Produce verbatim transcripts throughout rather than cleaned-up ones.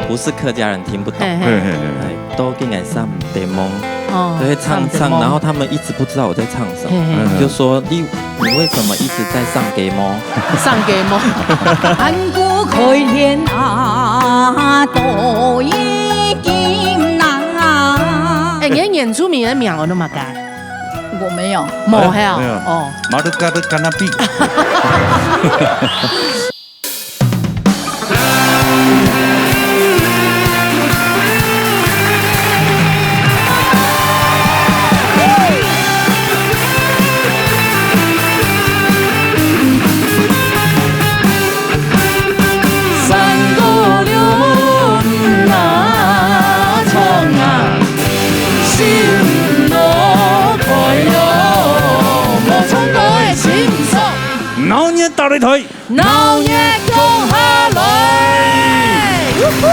不是客家人听不懂，嘿，嘿，嘿，嘿。哎，都跟俺上得懵。哦，所以唱唱，上得懵。然后他们一直不知道我在唱什么，嘿，嘿。嗯。就说：“你，你为什么一直在上得懵？”上得懵。哎，你个原住民个名安到麼个？我没有。没有，哎，嘿哦。没有。哦。Malu-kalu-kanapi。鬧熱打擂台。 鬧熱共下來！嗚呼！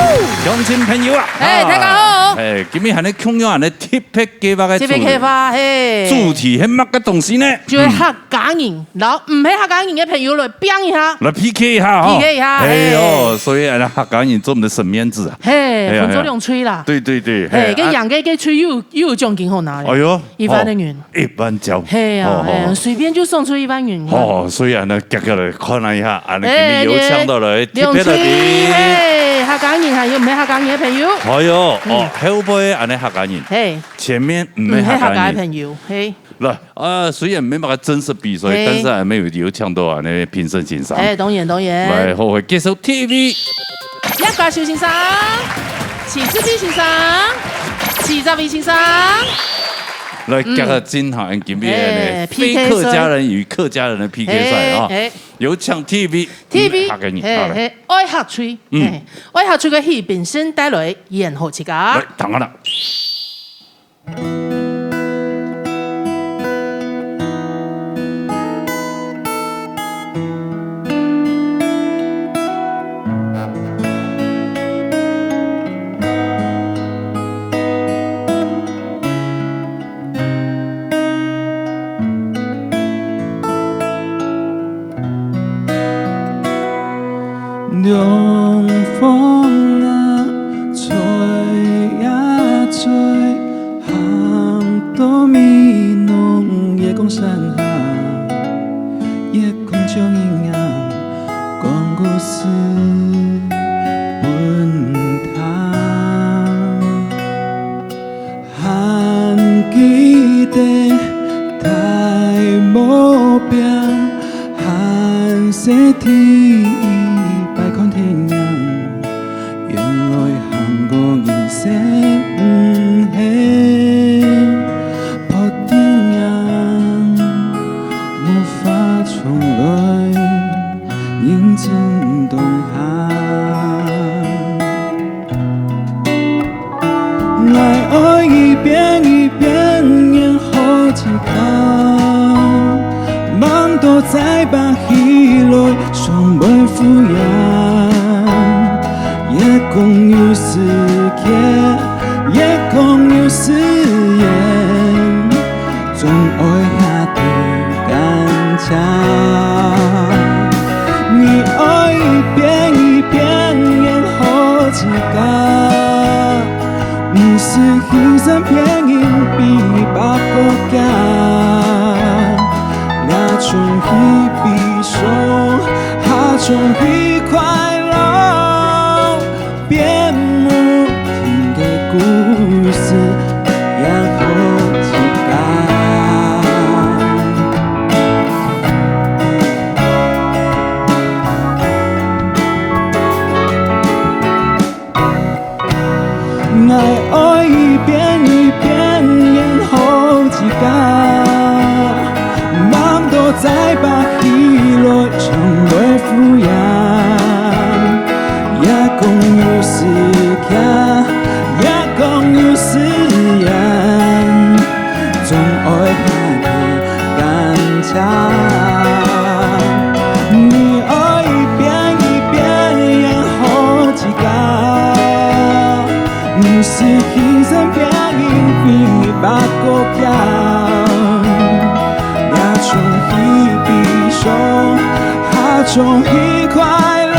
鄉親朋友啊，哎，大家好。哎，今日還係共樣恁樣特別計劃个主題。特別計劃，嘿。主題係麼个東西呢？就係客家人，然後毋係客家人个朋友來拚一下。來P K一下吼。P K一下，哎喲，嘿。所以啊，客家人做毋得省面子啊。嘿，哎呀，分做兩隊啦。哎呀。對，對，對，嘿，嘿，啊。該贏个該隊又，又有獎金好拿咧。哎喲，一萬个銀。哦。 一萬張。嘿啊，哦，哦。哎，隨便就送出一萬元。哦，所以恁樣，遽遽來看一下，恁樣今日有請到來，哎，特別來賓。嘿，客家人還有毋係客家人个朋友？哎喲，哦，嗯。後背恁樣客家人，嘿。前面毋係客家人。毋係客家个朋友，嘿。來，啊，雖然無麼个正式比賽，嘿。但是還有，有請到恁樣評審先生。哎，當然，當然。來，好，好，介紹第一位。葉家修先生，徐志斌先生，徐澤偉先生。 來，嗯。今下今下，今日个呢，哎，非客家人與客家人的P K賽啊。嘿，嘿。有請第一位，第一位，客家人，嘿，好，來。嘿，愛客隊，嗯。嘿，愛客隊个徐斌先帶來演好自家。來，聽下啦。 涼風啊，吹啊吹， 行到美濃月光山下，月光照影影，講故事分聽。還記得大毛病，還細第一擺看電影。 原來行過人生毋係拍電影，無法重來，人生當下。𠊎愛一遍一遍演好自家，望到再爬起來， 上背敷衍，月光有時缺，月光有時圓，總愛下點感謝。你愛一遍一遍演好自家，毋使犧牲別人比你白過家。 也總係悲傷，也總係快樂，別無停个故事，演好自家。 𠊎愛一遍一遍演好自家，望到再爬起來，上背敷衍。月光有時缺，月光有時圓，總愛下點感謝。你愛一遍一遍演好自家， 毋使犧牲別人比你白過家，也總係悲傷，也總係快樂，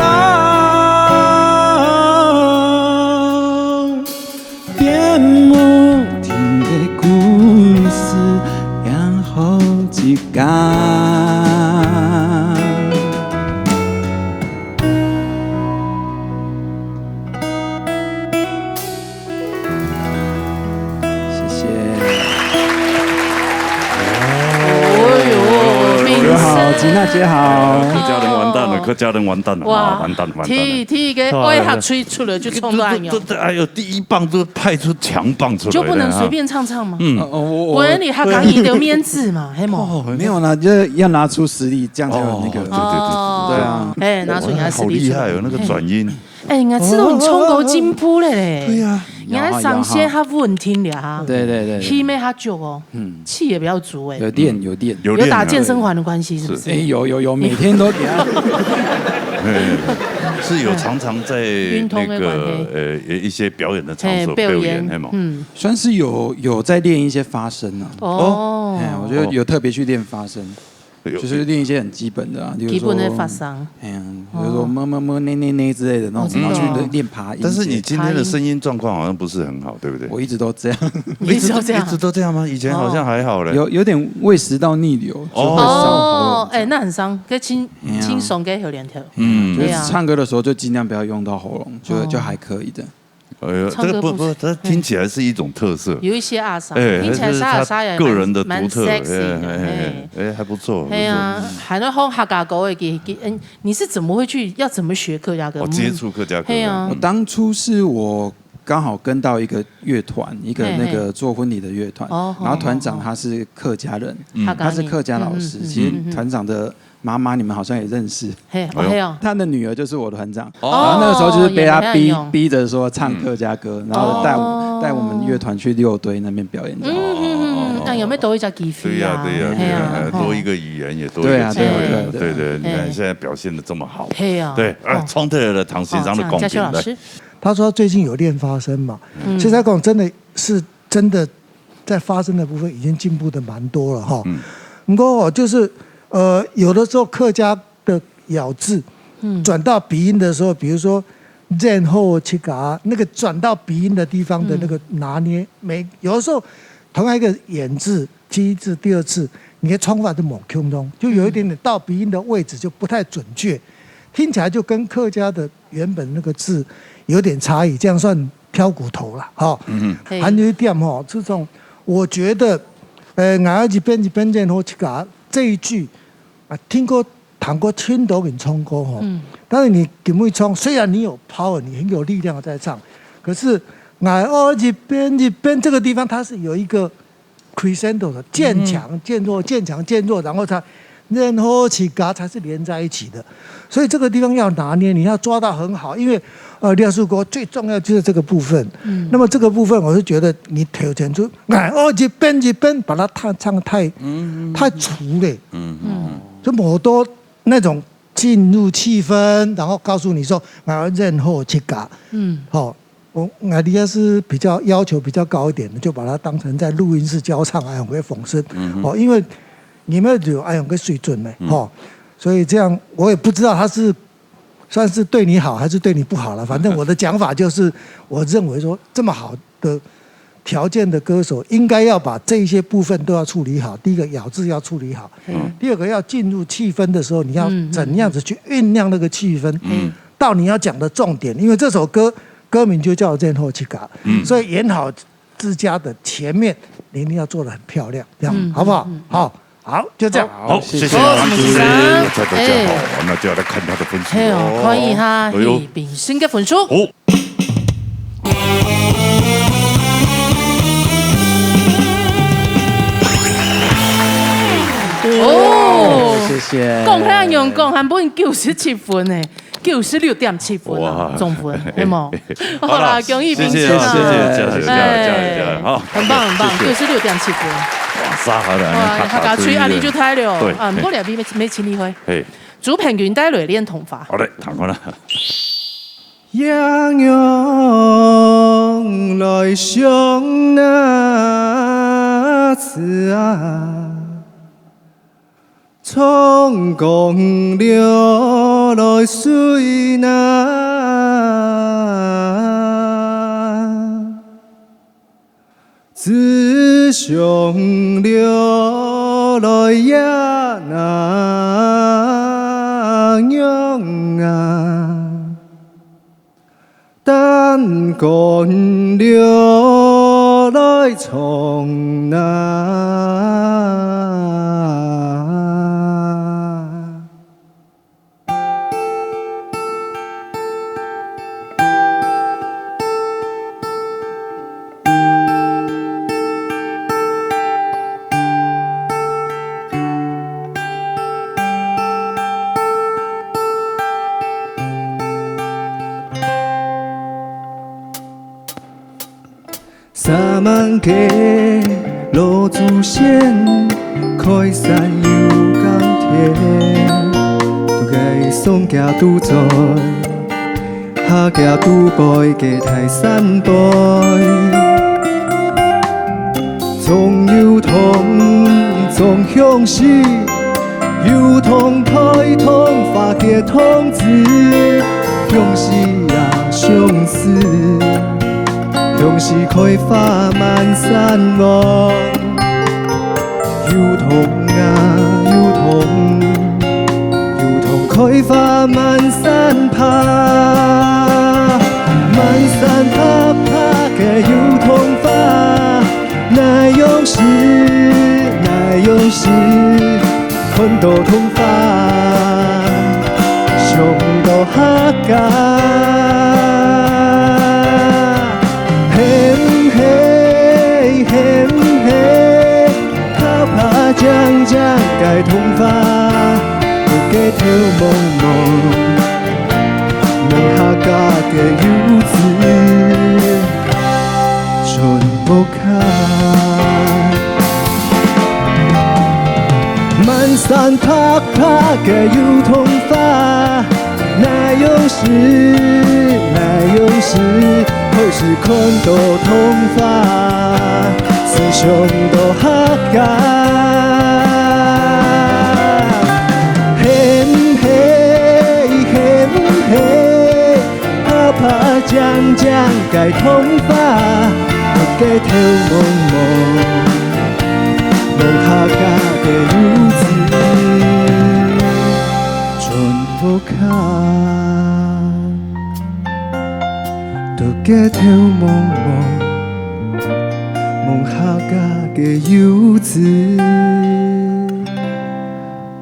娜姐好。客家人完蛋了，客家人完蛋了，哇，啊，完蛋，完蛋了。第，第一个愛客吹出来就衝到恁樣。这，这，这，哎呦，第一棒就派出强棒出来了，就不能随便唱唱吗？嗯。哦，我，我，不然你还敢赢得面子嘛，嘿吗？哦，没有啦，就是要拿出实力，这样才有那个。哦，对，对，对，对，对。对啊。哎，拿出你的实力出来。哇，好厉害哦，那个转音。哎，你看，这都你唱歌进步了嘞。对呀。你看上线还稳定了哈。对，对，对，对。气没他久哦。嗯。气也比较足哎。有练，有练。有练啊。有打健身环的关系，是不是？是。哎，有，有，有，每天都给他。是有常常在运动的那个，关系。呃，一些表演的场所嘿，表演，表演，嘿嘛。嗯。算是有，有在练一些发声啊。哦。哎，我觉得有特别去练发声。 有。就是练一些很基本的啊，例如说，基本的发声。哎呀，比如说哦。么么么、呢呢呢之类的那种，哦，真的哦。然后去练，练爬音节。但是你今天的声音状况好像不是很好，对不对？我一直都这样。你一直都这样？一直都这样吗？以前好像还好嘞。哦。有，有点胃食道逆流，就会伤喉咙这样。哦，哎，那很伤，可以轻，哎呀。轻松，可以有两条。嗯。就是唱歌的时候就尽量不要用到喉咙，对啊。就，哦。就还可以的。 哎呦，唱歌不是，这个不，不，它听起来是一种特色。有一些阿莎，哎，听起来是阿莎也蛮，个人的独特，蛮sexy的，哎，哎，哎，哎，还不错，哎呀，不错。还能哼客家歌的，给，给，嗯，你是怎么会去，要怎么学客家歌？哦，接触客家歌。哎呀。嗯。我当初是我刚好跟到一个乐团，一个嘿，嘿。那个做婚礼的乐团，哦，然后团长他是客家人，哦，哦。嗯。他是客家老师，嗯，嗯，嗯，其实团长的 妈妈，你们好像也认识。嘿，哎呦。哦，嘿哦。他的女儿就是我团长，哦。然后那个时候就是被他逼，也很有用。逼着说唱客家歌，嗯。然后带我，哦。带我们乐团去六堆那边表演这样。嗯，嗯，嗯，嗯，那有没有多一个机会啊？对呀，对呀，对呀，嘿啊，哎，多一个语言也多一个机会啊。对啊，对啊，对啊，对啊。对，对，你看现在表现得这么好。嘿啊。对，哎，哦。创特了唐先生的公平，哦，这样，嘉修老师。来。他说最近有练发声嘛，嗯。其实他讲真的是真的在发声的部分已经进步得蛮多了哈。嗯。不过哦，就是，呃，有的时候客家的咬字，嗯。转到鼻音的时候，比如说，然后去嘎，那个转到鼻音的地方的那个拿捏，嗯。没，有的时候同样一个演字，第一次、第二次，你的唱法就没共通，就有一点点到鼻音的位置就不太准确，听起来就跟客家的原本那个字有点差异，这样算挑骨头了，哈。嗯哼。嘿。还有一点哈，这种我觉得，呃，俺一边一边然后去嘎这一句啊，听过、弹过很多人唱歌哈，嗯。但是你给会唱，虽然你有 power，你很有力量在唱，可是俺哦一边一边这个地方它是有一个 crescendo 的，渐强渐弱，嗯。渐强渐弱，然后它，然后起嘎才是连在一起的。所以这个地方要拿捏，你要抓到很好，因为，呃，廖树国最重要就是这个部分。嗯。那么这个部分，我是觉得你头前就，哎，哦，一边一边把它唱，唱太，嗯，嗯，太粗了。嗯，嗯。就某多那种进入气氛，然后告诉你说，啊，然后起嘎。嗯。好， 我，我也是比较要求比较高一点的，就把它当成在录音室教唱，哎，我会讽刺。嗯哼。哦，因为你们有，哎，有个水准呢，嗯。哦，所以这样我也不知道他是算是对你好还是对你不好了。反正我的讲法就是，我认为说这么好的条件的歌手，应该要把这一些部分都要处理好。第一个咬字要处理好，嗯。第二个要进入气氛的时候，你要嗯，嗯，怎样子去酝酿那个气氛。嗯。 到你要讲的重点，因为这首歌歌名就叫《然后去嘎》，嗯。所以演好之家的前面，你一定要做得很漂亮，这样，嗯，好不好？嗯，嗯。好，好，就这样。好，谢谢老师。好，谢谢老师。大家好，哎。那就要来看他的分数嘿哦，喽。看一下，哎呦。许炳生的分数。哦。哦，谢谢。讲遐样讲，还分九十七分呢。 九十六点七分啊，哇。总分，对吗？好啦，好啦，恭喜谢谢啊，炳生啊。谢谢，加油，加油，哎，加油，加油，好。很棒，很棒，谢谢。九十六点七分。哇，杀好了，哇，那他打出一个，客家吹壓力就大了。对。啊，不过两边没，没情理会。嘿。朱培云带来练童话。好嘞，唱看啦。三萬个老祖先，開山又耕田，都該送佢佇在客家肚背个大山背。種油桐，種香枝， 油桐配桐花結桐子，香枝啊香枝，香枝開花滿山望。油桐啊油桐，油桐開花滿山爬，滿山爬爬个油桐花。 哪樣時，哪樣時，看到桐花，想到客家。係毋係，係毋係，白白淨淨个桐花，有个頭毛毛，望客家个遊子。 春屋下。滿山白白个油桐花，哪樣時，哪樣時，開始看到桐花，思想到客家。係毋係，係毋係， 白白淨淨个桐花，一个頭毛毛，望客家个遊子。春屋下，一个頭毛毛，望客家个遊子。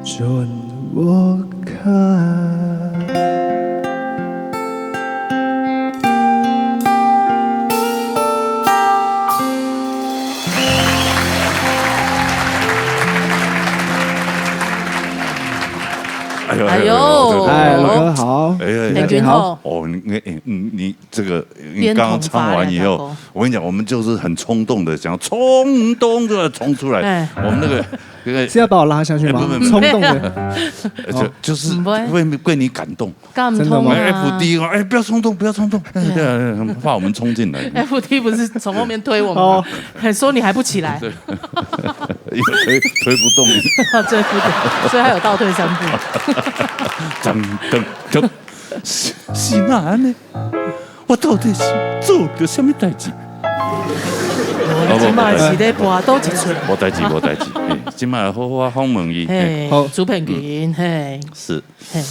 春屋下。哎呦，哎呦，哎呦，哎呦，哎，老哥好。哎，哎，哎，大家好。哦，你，你，哎，你，你这个，你刚刚唱完以后，我跟你讲，我们就是很冲动的，想要冲动地冲出来。哎。我们那个，那个，是要把我拉下去吗？哎，不，不，不。冲动的。呃，就，就是被，被你感动。真的吗？哎，F D哦，哎，不要冲动，不要冲动。哎，对啊，对啊，怕我们冲进来。F D不是从后面推我们吗？哦。还说你还不起来。对。因为推，推不动。啊，对，不对，所以他有倒退三步。锺，锺，锺。 是，是哪安呢？我到底是做了什么代志？哦，你这摆是咧播倒一出？无代志，无代志。嘿，这摆好好访问伊。嘿，嘿。好。朱品群，嗯。嘿。是。嘿，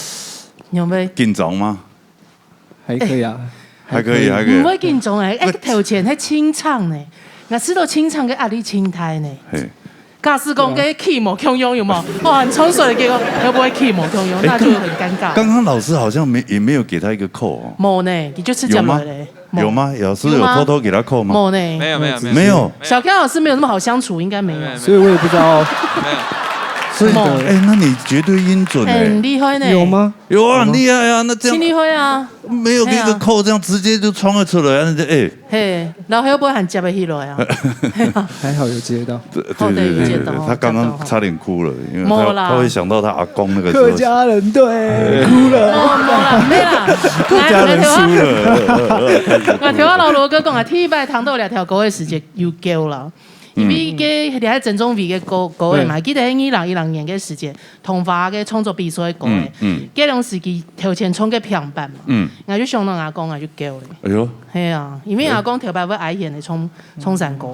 你有没有？紧张吗？还可以啊。还可以，还可以。毋会紧张欸，欸，头前还清唱呢，若知道清唱个压力清台呢。嘿。 假使講个key無共樣，有無？哇，很衝水的結果，會不會key無共樣？欸，那就很尷尬。剛，剛剛老師好像沒，也沒有給他一個扣哦。無呢，你就直接來咧。有嗎？有嗎？老師有偷偷給他扣嗎？無呢。沒有，沒有，沒有。沒有。小剛老師沒有那麼好相處，應該沒有。沒有，沒有。所以我也不知道。沒有。所以，無。欸，那你絕對音準欸。欸，很厲害呢。有嗎？有啊，很厲害啊，那這樣。真厲害啊。沒有一個扣，這樣直接就衝了出來，那就，欸。 嘿，然後會不會還接得起來啊？還好有接到。對，對，對，對，好的，有接到，對，他剛剛差點哭了，因為他，無啦。他會想到他阿公那個時候。客家人，對，哭了。無，無啦，無啦。客家人輸了。𠊎頭先摎羅哥講啊，第一擺聽到這條歌个時節有噭啦，因為該，這係曾宗偉个歌，歌个嘛，嗯。記得二零一零年个時節， 桐花个創作比賽个歌欸。嗯，嗯。該當時佢頭前唱个平板嘛。嗯。𠊎就想到阿公，𠊎就噭咧。哎喲。係啊，因為阿公頭擺會挨弦个唱，唱山歌。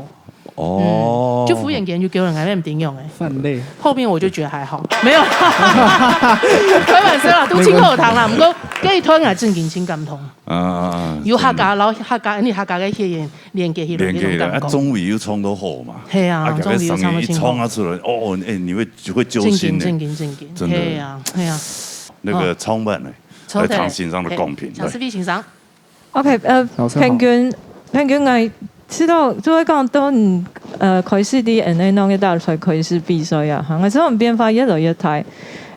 哦。嗯，就忽然間就噭咧，𠊎也毋知仰欸。犯淚。後面我就覺得還好，沒有。開玩笑啦，都盡好聽啦，毋過該一段𠊎正經真感動。啊，啊，啊，有客家，然後客家，你客家个血緣連結起來連結起來，啊，那種感覺。宗偉又唱到好嘛。係啊，啊，宗偉又唱到盡好。一唱啊出來，哦，欸，你會 就會揪心的。正經，正經，正經。真的。係啊，係啊。那個創辦呢，哦。來聽先生的講評，嘿，來。請思維先生。OK，呃，老師好。平均，平均來知道，就會講到你，呃，開始在N A農業大學開始比賽啊，哈，𠊎知道你變化越來越大。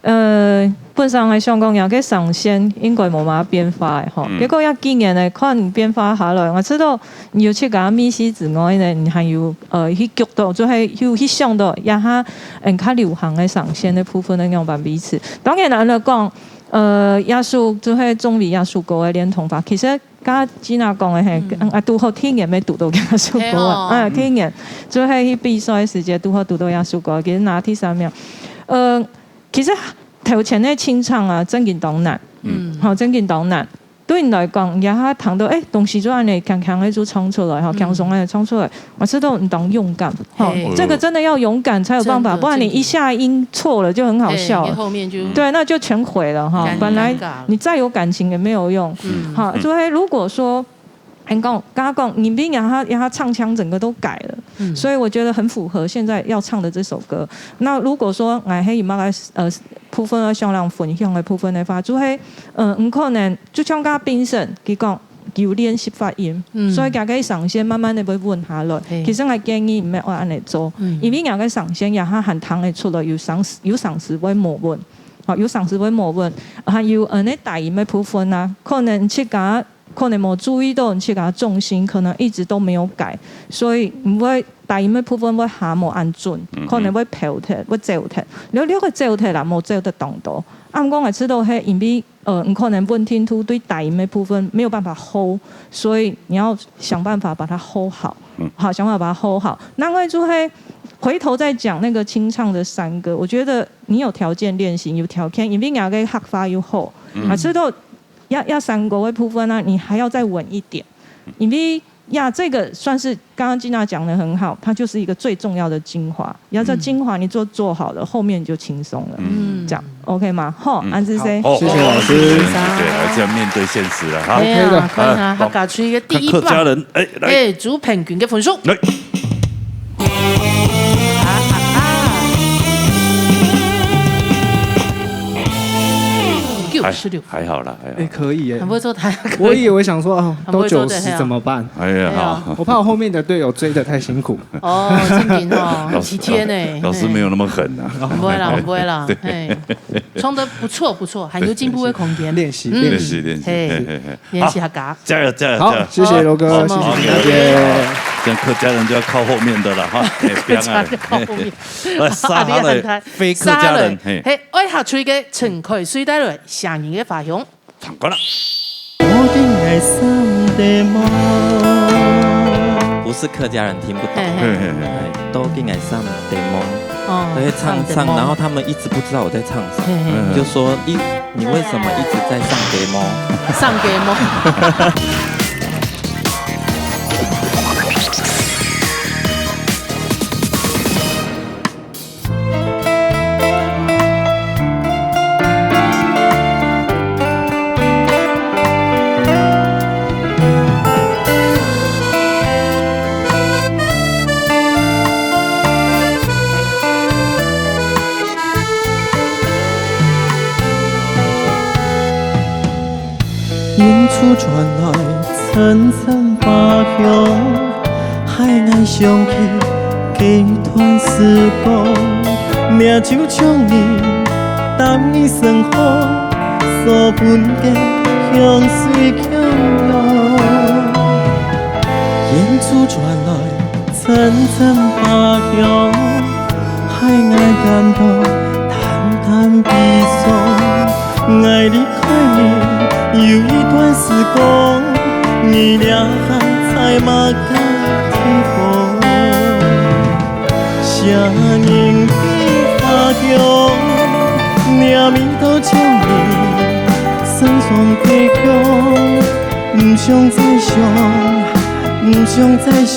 呃，本上來想講，這个聲線應該無麼个變化个吼。嗯。結果這幾年呢，看變化下來，𠊎知道你有自家味緒之外呢，你還有，呃，去觸到，就係有去想到這下，嗯，較流行个聲線个部分个仰般維持。當然啦，來講，呃，這首，就係中美這首歌个戀童話，其實 剛剛Gina講个，嘿，嗯。嗯，啊，堵好第一年也堵到這首歌啊，係哦。啊，第一年，就係去比賽个時節，堵好堵到這首歌，其實拿第三名。呃，其實頭前个清唱啊，正經當難。嗯。吼，正經當難。對你來講，你這下聽到，欸，東西就恁樣輕輕个就唱出來，吼，嗯。輕鬆个唱出來，𠊎知道你當勇敢，吼，嘿。這個真的要勇敢才有辦法，真的，不然你一下音錯了就很好笑了。真的。嘿，後面就對，那就全毀了，哈。尷，本來尷尬了。你再有感情也沒有用。嗯。好，所以如果說 恁講，剛剛講，因為這下，這下唱腔整個都改了，嗯。所以我覺得很符合現在要唱的這首歌。那如果說，哎，還有麼个，呃，部分要想讓分享的部分的話，就係，呃，你可能就像剛剛評審佢講，有練習發音，嗯。所以大家聲線慢慢的會穩下來。嘿。其實𠊎建議毋愛恁樣做，嗯。因為大家聲線這下還聽得出來有聲，有聲時會無穩，好，有聲時會無穩，還有，呃，該低音的部分啊，可能自家 可能無注意到你自家重心可能一直都沒有改，所以你會低音个部分會下無恁準，嗯哼。可能會飄忒，會走忒。了，了會走忒啦，無走得當多。啊，毋過𠊎知道係因為，呃，你可能穩定度對低音个部分沒有辦法hold，所以你要想辦法把它hold好。嗯。好，想辦法把它hold好。另外就係回頭再講那個清唱的山歌，我覺得你有條件練習，有條件，因為你个客話又好，嗯。啊，知道 這，這山歌个部分啊，你還要再穩一點，因為呀，這個算是剛剛Gina講得很好，它就是一個最重要的精華。然後這精華你做，嗯。做好了，後面你就輕鬆了。嗯。這樣，OK嗎？吼，嗯。恁仔細。好，謝謝老師。謝謝，謝謝，還是要面對現實了哈。對啊，OK的。看啊，啊，好。客家區个第一棒。看客家人，欸，來。欸，朱品均个分數。來。 九十六。還，還好啦，還好。欸，可以耶。很會做台，我以為想說，啊，都九十怎麼辦？哎呀，哎呀。好。我怕我後面的隊友追得太辛苦。哦，正經哦，老師，很體貼呢。老師沒有那麼狠啊。嘿。毋會啦，毋會啦，對。嘿。唱得不錯，不錯，還有進步的空間。練習，嗯，練習，練習，嘿。嘿，嘿，嘿。 練習客家。好，加油，加油，好，加油。謝謝羅哥，好，謝謝大家。好，OK，OK。像客家人就要靠後面的了哈，欸，不要啊。客家人靠後面。來，沙哈的非客家人，沙哈人，嘿。嘿，愛客吹个陳凱瑞帶來《聲音的花香》。唱歌了。不是客家人聽不懂，嘿，嘿。嘿，嘿，嘿。哎，都跟俺上的梦。哦，所以唱一唱，唱一唱。然後他們一直不知道我在唱什麼，嘿，嘿。嗯。就說一 你為什麼一直在上demo？上demo。遠處傳來陣陣花香，害𠊎想起該段時光。這就像你，當你身後所分的香水香味。遠處傳來 陣陣花香，害𠊎感到淡淡悲傷。𠊎離開你有一段時光，你這下在麼个地方？聲音的花香，這味道像你身上的香。 毋想再想，毋想再想，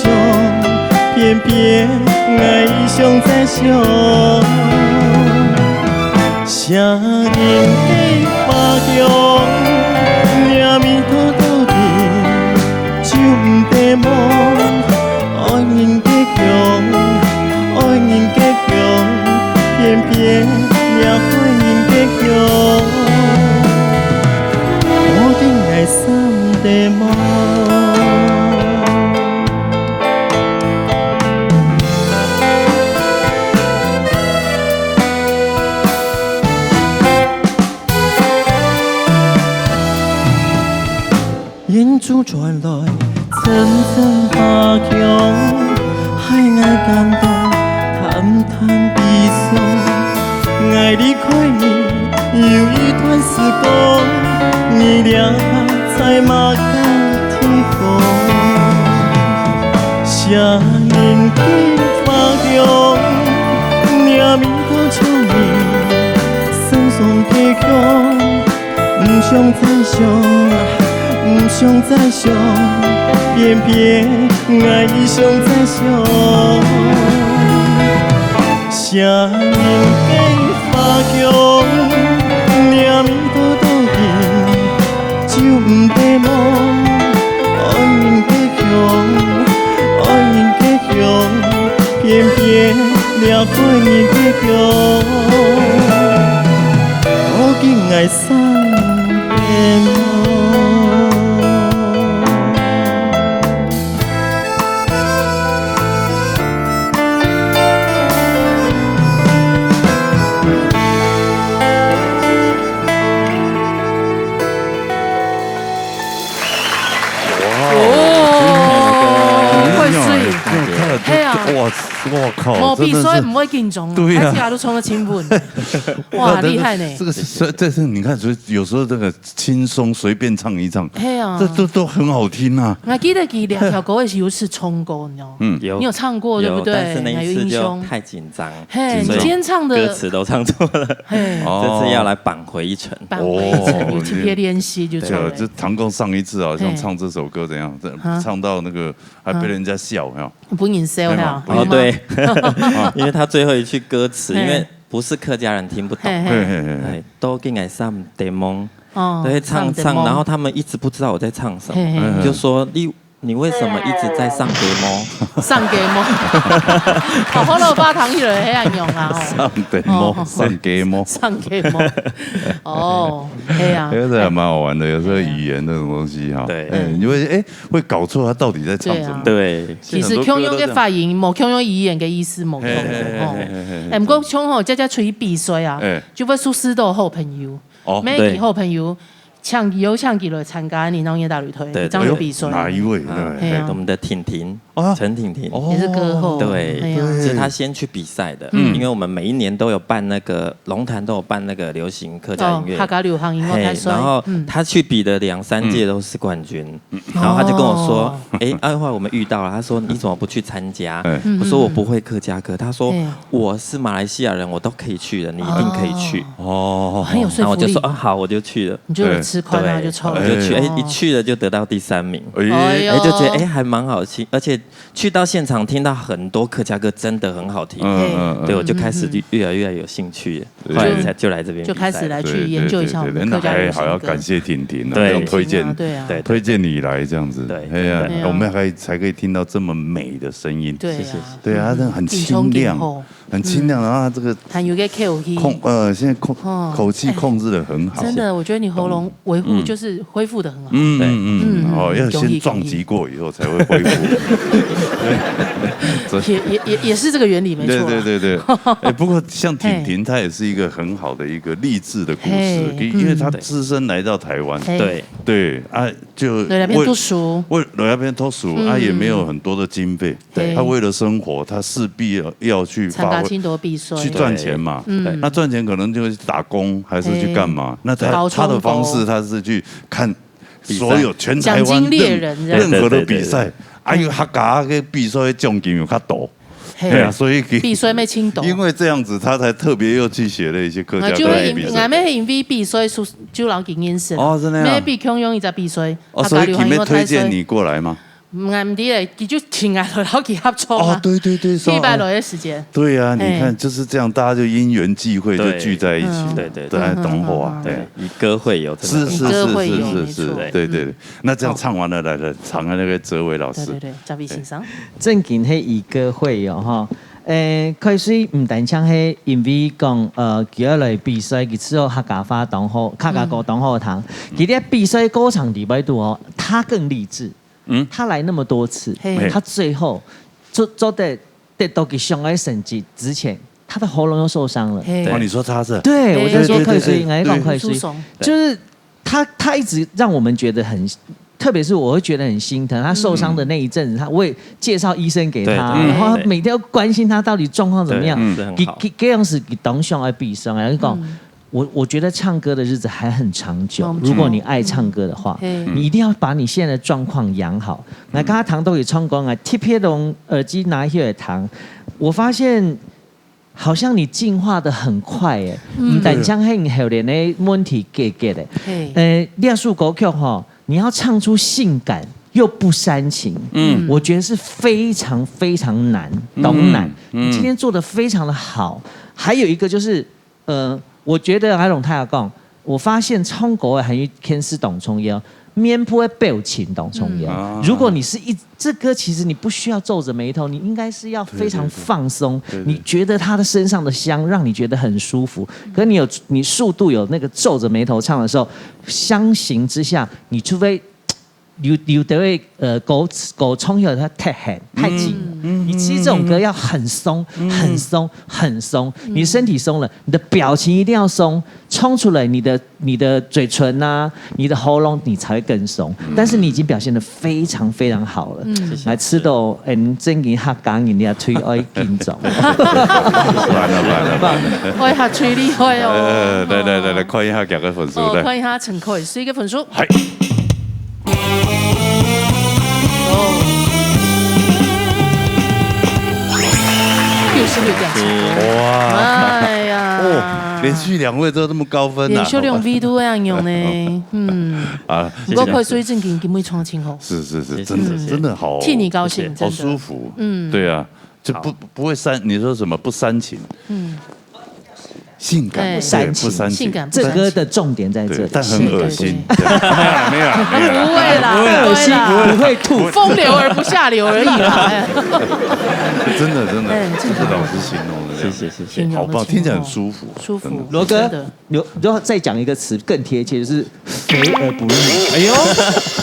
偏偏𠊎想再想。聲音的花香，這味道到底就毋得忘。愛人的香，愛人的香，偏偏也害人的香。珠傳來陣陣花香，害𠊎感到淡淡悲傷。𠊎離開你有一段時光，你徛在麼个地方？ 啥人个花香，惹味道像你身上个香。毋想再想，毋想再想，偏偏𠊎異想再想。啥人个花香，惹味道到底 就毋得摸，愛人个香，愛人个香，偏偏惹壞人个香，都緊愛送分我。哦，怪水。你有看到嘿啊哇，我靠，毛笔真的是所以毋會緊張，對啊而且都唱得清穩。哇，厲害呢！这个是，这是你看，所以有时候这个轻松随便唱一唱，嘿啊这都都很好听啊。我记得佢两条歌的时候是唱过，你知道吗？嗯有你有唱过对不对？有，但是那很有一次就印象。太紧张，嘿，所以你今天唱的歌词都唱错了。嘿，哦这次要来扳回一城。扳回一城，哦有特别练习就对啊，出来。这唐凤上一次好像嘿唱这首歌怎样？这啊唱到那个还被人家笑，哈。不能笑呀，嗯哦，吗对，因为他最后一句歌词，嘿因为不是客家人听不懂，嘿嘿，嘿嘿嘿，哎，都给俺上 demo，哦都会唱唱，上 demo 然后他们一直不知道我在唱什么，嘿嘿，就说你你为什么一直在上 demo？上 demo，好好了，把糖一人黑暗用啊，哦，上 demo，上 demo，上 demo，哦，对啊哎，，这还蛮好玩的。有时候语言这种东西哈，对哎，你会哎会搞错他到底在唱什么。对啊对，其实共样的发音，无共样语言的意思无共嘿嘿嘿样哦嘿嘿嘿。哎，不过像吼，佳佳出去比赛啊哎，就会熟识到好朋友，哦每个好朋友，请邀请佢来参加你农业大旅推，对一张有比赛，哪一位？啊嘿啊对，我们的婷婷啊，陈婷婷，哦也是歌后，对哎呀是她先去比赛的，嗯因为我们每一年都有办那个龙潭都有办那个流行客家音乐，哦，客家流行音乐嘿大赛，然后嗯她去比的两三届都是冠军，然后她就跟我说哦，哎，二话我们遇到了，她说你怎么不去参加？哎我说我不会客家歌，她说哎我是马来西亚人，我都可以去的，你一定可以去。哦，很有说服力然后我就说，啊，好，我就去了。你就有吃亏，然后就抽了，我就去，哎，哦一去了就得到第三名，哎哎，呦哎，就觉得哎还蛮好听，而且去到现场听到很多客家歌，真的很好听，嗯嗯嗯，对我就开始就越来越有兴趣，后来才就来这边比赛就开始来对去研究一下我们客家流行歌。对对对那还还要感谢婷婷啊，对这种推荐对啊对啊对推荐你来这样子，对哎呀对啊，我们还可以才可以听到这么美的声音。对啊，对啊，那很清亮，很清亮，然后他这个很有个口气，控呃，现在控哦口气控制的很好。真的，我觉得你喉咙维护就是恢复的很好。嗯嗯嗯，哦，要先撞击过以后才会恢复。也也也也是这个原理没错。对对对对，哎，不过像婷婷，她也是一个很好的一个励志的故事，因为她只身来到台湾，哎，对，对啊，就对，那边读书，为了那边读书，她也没有很多的经费，她为了生活，她势必要要去发挥参加很多比赛，去赚钱嘛。那赚钱可能就是打工，还是去干嘛？那她高中她的方式，她是去看所有全台湾任何的比赛，还有客家个比赛奖金有较多。对啊，所以比赛没青岛，因为这样子，他才特别又去写了一些客家就会比赛。俺们因为比赛是就老给认识哦，真的啊。没比共样一只比赛，哦，所以佢没推荐你过来吗？俺们的佢就请俺来老给合作哦，对对对，礼拜六的时间，对啊，你看就是这样，大家就因缘际会就聚在一起，对对对，同伙啊，对，以歌会友，是是是是是是，对对对。那这样唱完了，来来，唱那个哲伟老师，对对对，哲伟先生。 正经係以歌会友吼。誒，開始毋單淨係因為講，呃，佢愛來比賽，佢知道客家話當好，客家歌當好聽。其實比賽過程裡背肚哦，他更勵志。嗯，他來那麼多次，他最後做做得得到佢想愛成績之前，他的喉嚨又受傷了。嘿哦，你说他是？對，我在說對開始，對對應該講開始，蘇松，就是他他一直讓我們覺得很特别是我会觉得很心疼，他受伤的那一阵子，他我也介绍医生给他，对对然后每天要关心他到底状况怎么样。对是很好给给这样子给当上爱悲伤啊，就讲。我我觉得唱歌的日子还很长久，嗯如果你爱唱歌的话，嘿你一定要把你现在的状况养好。那刚刚唐豆也唱歌啊，特别用耳机拿起来弹，我发现好像你进化的很快哎，嗯，但将很后来的问题解决的。嘿呃，这首歌曲哈，你要唱出性感又不煽情，嗯，我觉得是非常非常难，懂难。你今天做的非常的好，还有一个就是，呃，我觉得海龙太阳讲，我发现唱歌的很有天使当重要，面部的表情当重要。如果你是一这歌其实你不需要皱着眉头，你应该是要非常放松。对对对你觉得他的身上的香让你觉得很舒服，可你有你速度有那个皱着眉头唱的时候，相形之下，你除非有有的会呃狗狗冲有它太狠太紧了，你其实这种歌要很松、很松、很松，你身体松了，你的表情一定要松，冲出来你的你的嘴唇啊，你的喉咙你才会更松。但是你已经表现得非常非常好了，来吃到哎，你真给他讲人家推爱紧张。完了完了完了。哎呀，最厉害哦！呃，来来来来，看一下佢个分数哦，来。看一下陈凱水个分数。嗨，哦，六十六点七分。哇，哎呀，哦，连续两位都这么高分呐，连续两位都这样用呢，嗯，啊，不过凯水正经今日唱真好，是是是，谢谢真的谢谢真的好，替你高兴，好真的。舒服，嗯对啊，就不不会煽，你说什么不煽情，嗯，性感哎对不煽情，性感这歌的重点在这里，对，但很恶心，对对没有啦没有啦没有啦，不会啦，不会恶心，不会啦，不会吐。风流而不下流而已啦。哎真的真的哎，这是老师形容的，谢谢谢谢。形容得好棒，听起来很真好舒服，舒服真的罗哥真的，你你要再讲一个词更贴切，就是肥而不腻。哎呦，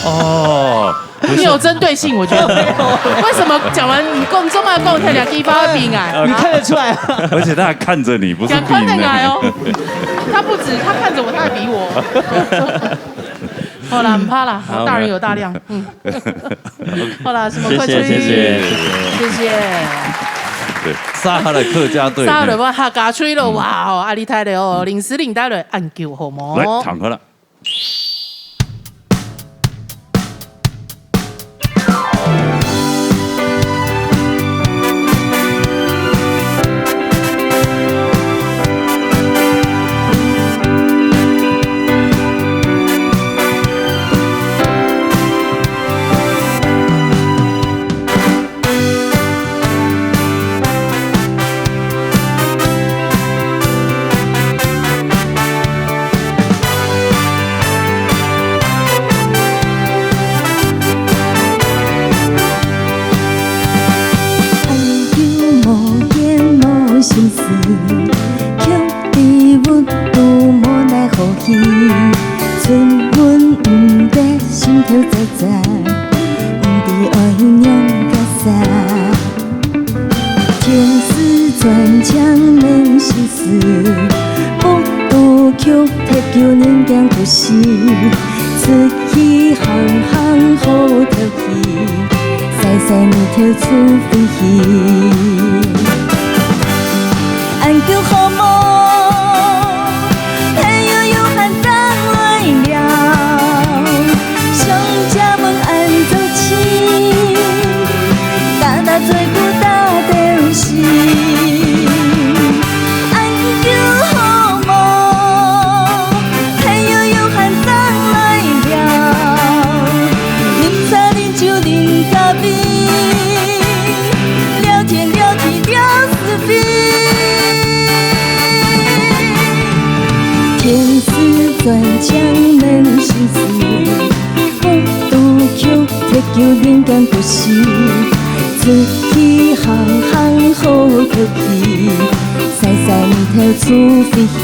哦，你有针对性，我觉得。为什么讲完你讲中啊讲，他讲地方会比矮？你看得出来啊？而且他还看着你，不是讲看得比你矮哦，他不止，他看着我，他还比我。好啦，不怕啦，好大人有大量，嗯。好啦，什么快吹，谢谢谢谢谢谢。对，撒哈拉客家队，撒了我客家吹了，哇哦，阿里泰的哦，临时领带了，按九好吗？来，唱歌了。爱又无言无心事，却知温度无奈何去。春分毋得心头在在，毋知爱仰结煞。天使转墙面心事，不渡却忒久人间故事。出去行行好透气， 晒晒日头出飞行。恁久好无？朋友有閒轉來尞，相借問恁早起，打打嘴鼓打鬥詩。恁久好無？朋友有閒轉來尞， 啉茶啉酒啉咖啡，聊天聊地聊是非。天使轉牆面心事，不渡卻忒久人間故事。出去行行好透氣， 晒晒日頭出飛行。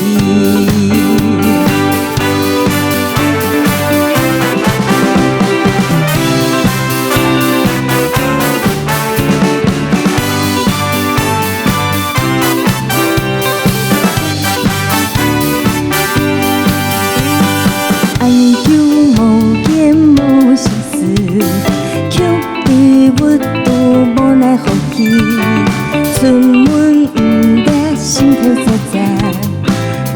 恁久無見無心事，卻對鬱卒無奈何去，出門毋得心頭扎扎，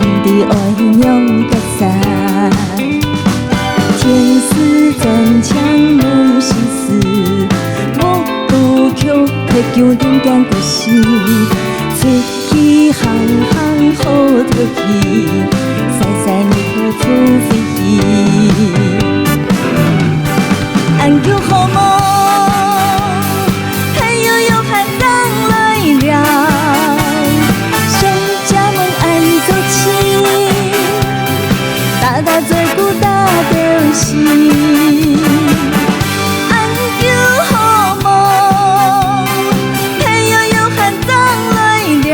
毋知愛仰結煞。天使專請問心事，鬱卒卻提供人間故事，出 去行行好透氣，曬曬日頭出飛機。恁久好無？朋友約好正來尞，想借問恁早起，打打嘴鼓打鬥詩。 恁久好無？朋友約好正來尞，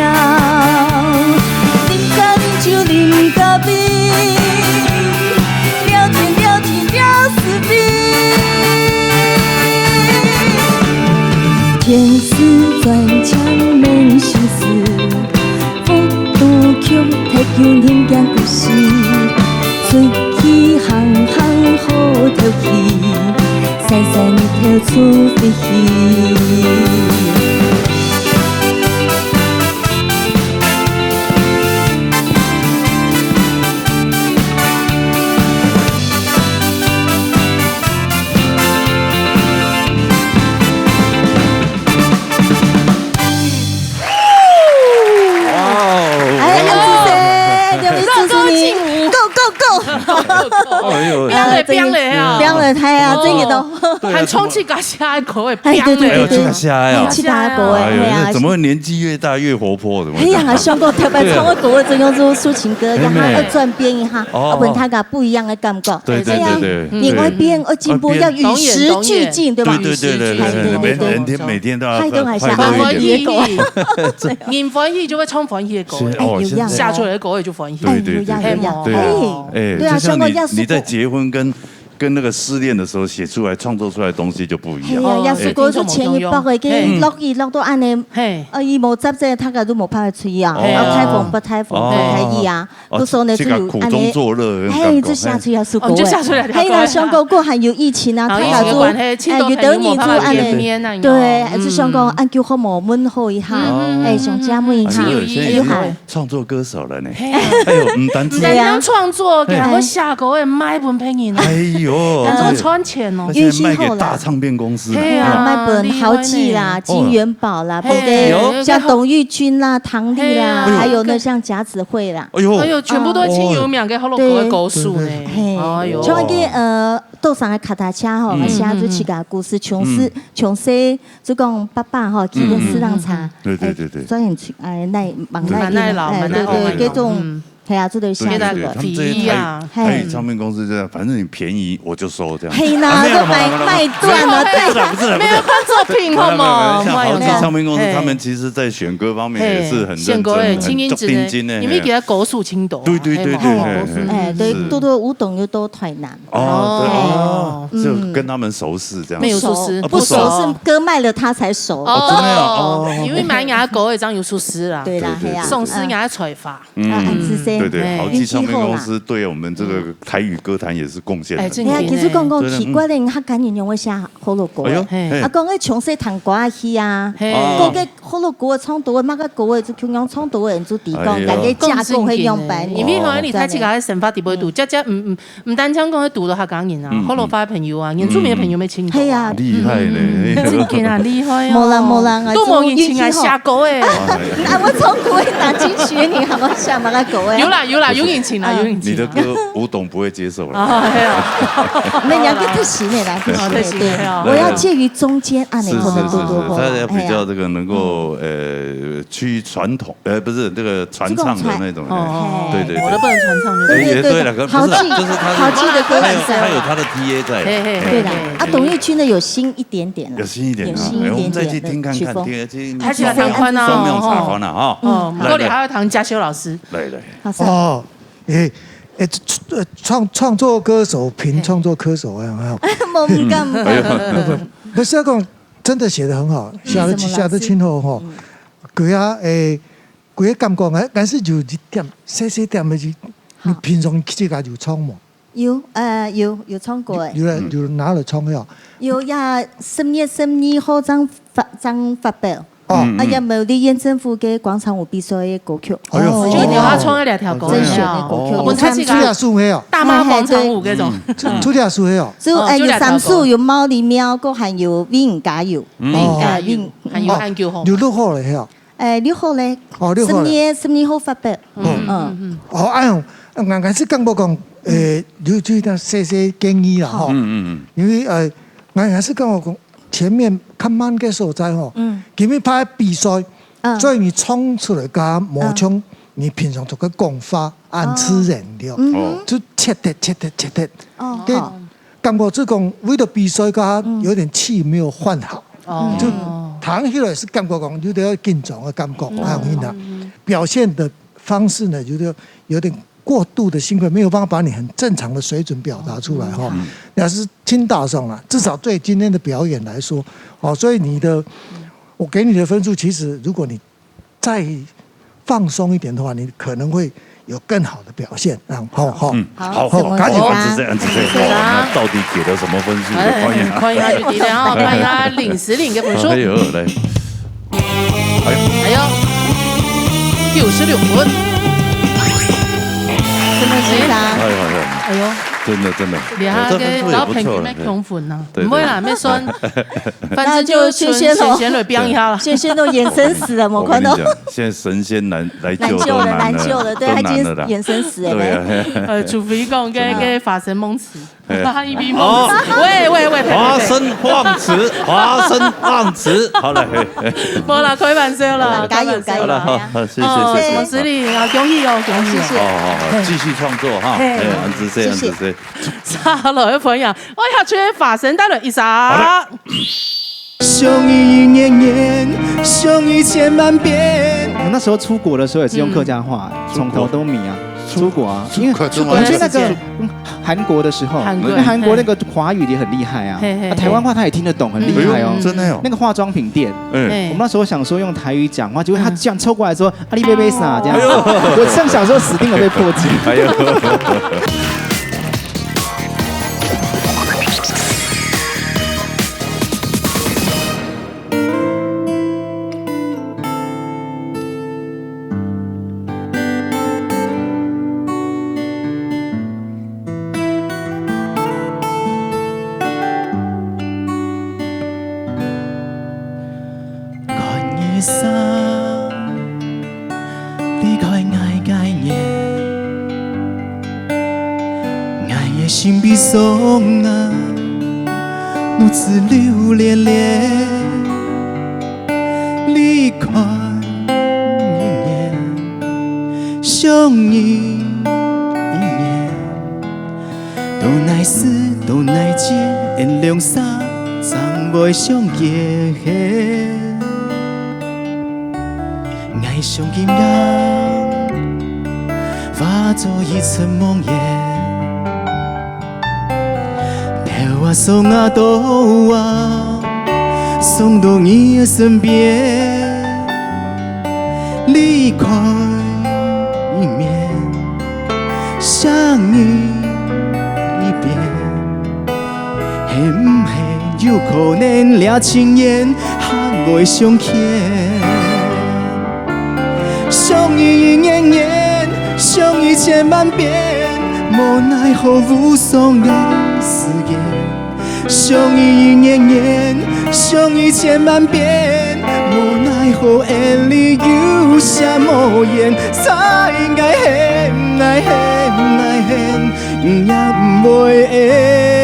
啉茶啉酒啉咖啡，聊天聊天聊是非。天使專請問心事， 不渡卻太久人間故事，出去行行好透氣，曬曬日頭出飛機。哇哦！哎，楊志生，楊明主持人，Go Go Go！哎呦，飆了，飆了啊！飆了，哎呀，哦，真个都。對啊，還唱自家寫个歌个，哎，對，對，對，哎呦，對。自家寫个啊。哎，自家个歌个，哎呦，哎呀。怎么年纪越大越活泼？怎么会这样？哎呀，想讲特别唱个歌个，就用这种抒情歌，哎，让他要转变一下，哦，要分他个不一样的感觉。对，对，哎呀，对，对，你要变，对。要进步，要与时俱进，对吧？对，对，对，对，对，对，每，每天，每天都要快，快乐一点。欢喜，人欢喜就会唱欢喜的歌。是，哦，哎，有样。现在下出来的歌也就欢喜。对，对，对，哎，有样，有样。对，哎，哎，对啊，就像你，像我也是你在结婚跟，跟那个失恋的时候写出来、创作出来的东西就不一样。哎呀，也是歌就前一百个，嘿，落雨落到恁呢，嘿，呃，雨无接着，他个都无办法吹啊，哦。啊，台风不台风，哦。不台雨啊。 哦，故所呢，自家苦中作乐的那种感觉，嘿，就写出一首歌，哦，就写出来了。嘿啦，想讲过还有疫情啊，啊，大家都，疫情的关系，哎，有的人就按呢，见面啊，对，嗯。还是想讲，嗯。按久好无问候一下，嗯，嗯，嗯，哎，想借问一下，哎呦，现在已经创作歌手了呢。嘿啊。哎呦，毋单止，对啊。毋单单创作，嘿。还会写歌，还卖分别人啊。哎呦，还做赚钱哦。而且卖给大唱片公司呢。嘿啊，卖分豪记啦，厉害呢。金元宝啦，嘿，包括像董玉君啦、唐丽啦，嘿啊。还有那像甲子会啦。 哎呦，哎呦，全部都是真有名个好多歌个歌手呢。对。嘿，哎呦。像那个，呃，多桑个卡达车吼，嗯。啊，写出自家故事，从事，嗯。从事，就讲爸爸吼，骑个四浪车，嗯，嗯，嗯，嗯。对，对，对，对。哎，专业去，哎，那蛮耐的，蛮耐劳，哎，蛮耐劳。对，对，这种，嗯。嘿啊，这都是写出来。对，对，对，他们这些台，嘿。台语唱片公司这样，反正你便宜我就收这样。嘿呐，啊，没有了，都买，没有了，没有了。卖断了，对。不是啦，不是啦，不是啦。没有看作品，好吗？没有，没有，没有，像豪记唱片公司，哎呦。他们其实在选歌方面也是很认真，嘿，选歌，哎，很，很认真的，因为其实歌手真多啊，对，对，对，嘿嘛，对，嘿，嘿，嘿。哎，对，是。多多舞动又多台南。哦，对，哦，哦。就跟他们熟识这样。没有熟识，哦，不熟。不熟，是歌卖了他才熟。哦，真的啊，哦。因为买人家歌，一张有熟识啦。对啦，对，对，嘿啊。对，对。赏识人家才华。嗯，啊，很自私。对，对，哎。豪记唱片公司对我们这个台语歌坛也是贡献很多。哎，真的。哎呀，其实讲讲奇怪的，真的，嗯。客家人用个写好多歌。哎呦，嘿。嘿。啊，讲个从事弹歌啊去啊，嘿。哦。讲个 好多歌唱到个，么个歌个，就共样唱到个，就提供，哎呀。大家加工个样板。因为吼，你睇自家个生活地位度，嗯。家家，嗯，嗯，毋单淨講係堵到客家人啊，嗯，嗯。學老話个朋友啊，原住民个朋友乜真多啊。嗯。係啊。厲害呢。嗯，真个啊，厲害哦。無啦，無啦，都無人請𠊎寫歌誒。哎。啊，𠊎唱歌誒，打進去，你喊𠊎寫麼个歌誒？有啦，有啦，有人請啦，嗯。有人請啦。你的歌，吳董不會接受了。啊，係啊。那你要跟他洗那啦，哦，他洗那哦。對，對，對。我要介於中間啊，你可能多多。是，是，是，是，他要比較這個能夠，哎呀。呃， 去傳統，呃，不是，這個傳唱的那種，這種傳，哎，哦，對，對，對。我都不能傳唱，對不對？對，對，對，對，對，不是啦，豪記，就是他是，豪記的歌詞啊。他有，他有他的T A在。嘿，嘿，嘿，對啦，嘿，啊，嘿。董玉君的有新一點點啦，有新一點啊，有新一點點的曲風。哎，我們再去聽看看，聽，聽，聽，還是要聽看啊，雙面茶飯啊，哈。哦，來，來。過年還要聽嘉修老師。來，來。好，是啊。哦，誒，誒，創，創作歌手，憑創作歌手啊，有沒有？無，毋敢，毋敢。哎呦。不，不，不是要講，真的寫得很好，寫得，嗯。寫得真好吼。嗯。 佢啊，誒，佢个感覺，𠊎，𠊎係有一點，細細點个，你平常自家有唱無？有，呃，有，有唱過誒。有，有人，嗯。有人拿來唱个哦。有呀，十月十二號正發，正發表。哦。嗯，啊，也嗯。苗栗縣政府个廣場舞比賽个歌曲。哎喲，哦。就你有他唱个兩條歌，真選个歌曲，哦。有參加。出這首个哦。大媽廣場舞該種。嘿，嘿，對。出，出這首个哦。就，哦，呃，就兩條歌。有三首，有貓狸貓，還有Win加油。嗯。Win加油。哦。還有，還有吼。有錄好了，嘿哦。 誒，錄好咧。哦，錄好咧。十二，十二號發表。嗯。嗯。哦，哎喲，𠊎，𠊎係感覺講，誒，有，有一點細細建議啦，吼。嗯，嗯，嗯。因為，呃，𠊎，𠊎係感覺講，前面較慢个所在吼，嗯。今日拍比賽，嗯。所以你唱出來較無像你平常做个講法，恁自然了。嗯。哦。就切忒，切忒，切忒。哦，對。好。 感覺就講為了比賽，佢有點氣沒有換好，嗯。就聽起來係感覺講有點緊張个感覺，嗯。還有呢，表現的方式呢，有點，有點過度的興奮，沒有辦法把你很正常的水準表達出來哈。嗯。要是聽到上了，至少對今天的表演來說，哦，所以你的，我給你的分數，其實如果你 再放鬆一點的話，你可能會有更好的表現，啊，好，好。嗯，好，好，好，趕緊，恁仔細，恁仔細，恁仔細啊。哇，那到底給了什麼分數？哎，看一下。看一下就知了啊，看一下林詩玲个分數。哎喲，來。哎喲。哎喲，九十六分。真的是啊。哎喲，哎喲。哎喲。真的，真的。你看，哎，這分數也不錯了，這老朋友蠻恐怖呢。對，對。毋會啦，沒算。 反正就純純純來表演一下啦。那就謝謝咯。謝謝咯，眼神死了，我跟你講，現在神仙難，來救都難了，難救了，難救了，對，都難了啦。他已經眼神死了。對啊。呃，除非講該，該法生夢池，哎。他一比夢池。哦。喂，喂，喂，呸，呸，呸。法生夢池，法生夢池，好了，嘿，嘿。無啦，開玩笑啦，加油，開玩笑啦。加油，加油。好了，好，好，謝謝，哦，謝謝。什麼之類啊，恭喜哦，恭喜哦。謝謝。好，好，好，繼續創作哈。嘿。哎，恁仔細，謝謝。恁仔細。 下來个朋友，哎呀，出發先帶來一首。好的。想你一年年，想你千萬遍。我那時候出國的時候也是用客家話，嗯。從頭都迷啊，出國啊，出國，因為出國，我去那個，出國那個，嗯，韓國的時候，韓國，因為韓國那個華語也很厲害啊，嘿，嘿，啊，台灣話他也聽得懂，很厲害哦。嘿。哎喲，真的哦。那個化妝品店，哎。嘿。我們那時候想說用台語講話，結果他這樣湊過來說，阿里貝貝啥這樣。哎喲。我正想說死定了，被破解。哎喲。看你散，離開𠊎个人，𠊎个心悲傷啊，目珠流連連。離開一年，想你一年， 到哪時，到哪節，𠊎兩儕正會相見？𠊎想今夜，化作一場夢魘。頭啊，送啊，到啊，送到你个身邊。 離開一面，想你一遍，係毋係有可能這情緣還會相牽？想你一年年，想你千萬遍，無奈何無常个時間。 想你一年年，想你千萬遍，無奈何，眼裡有些無言，再愛恨，愛恨，愛恨，也毋會恨。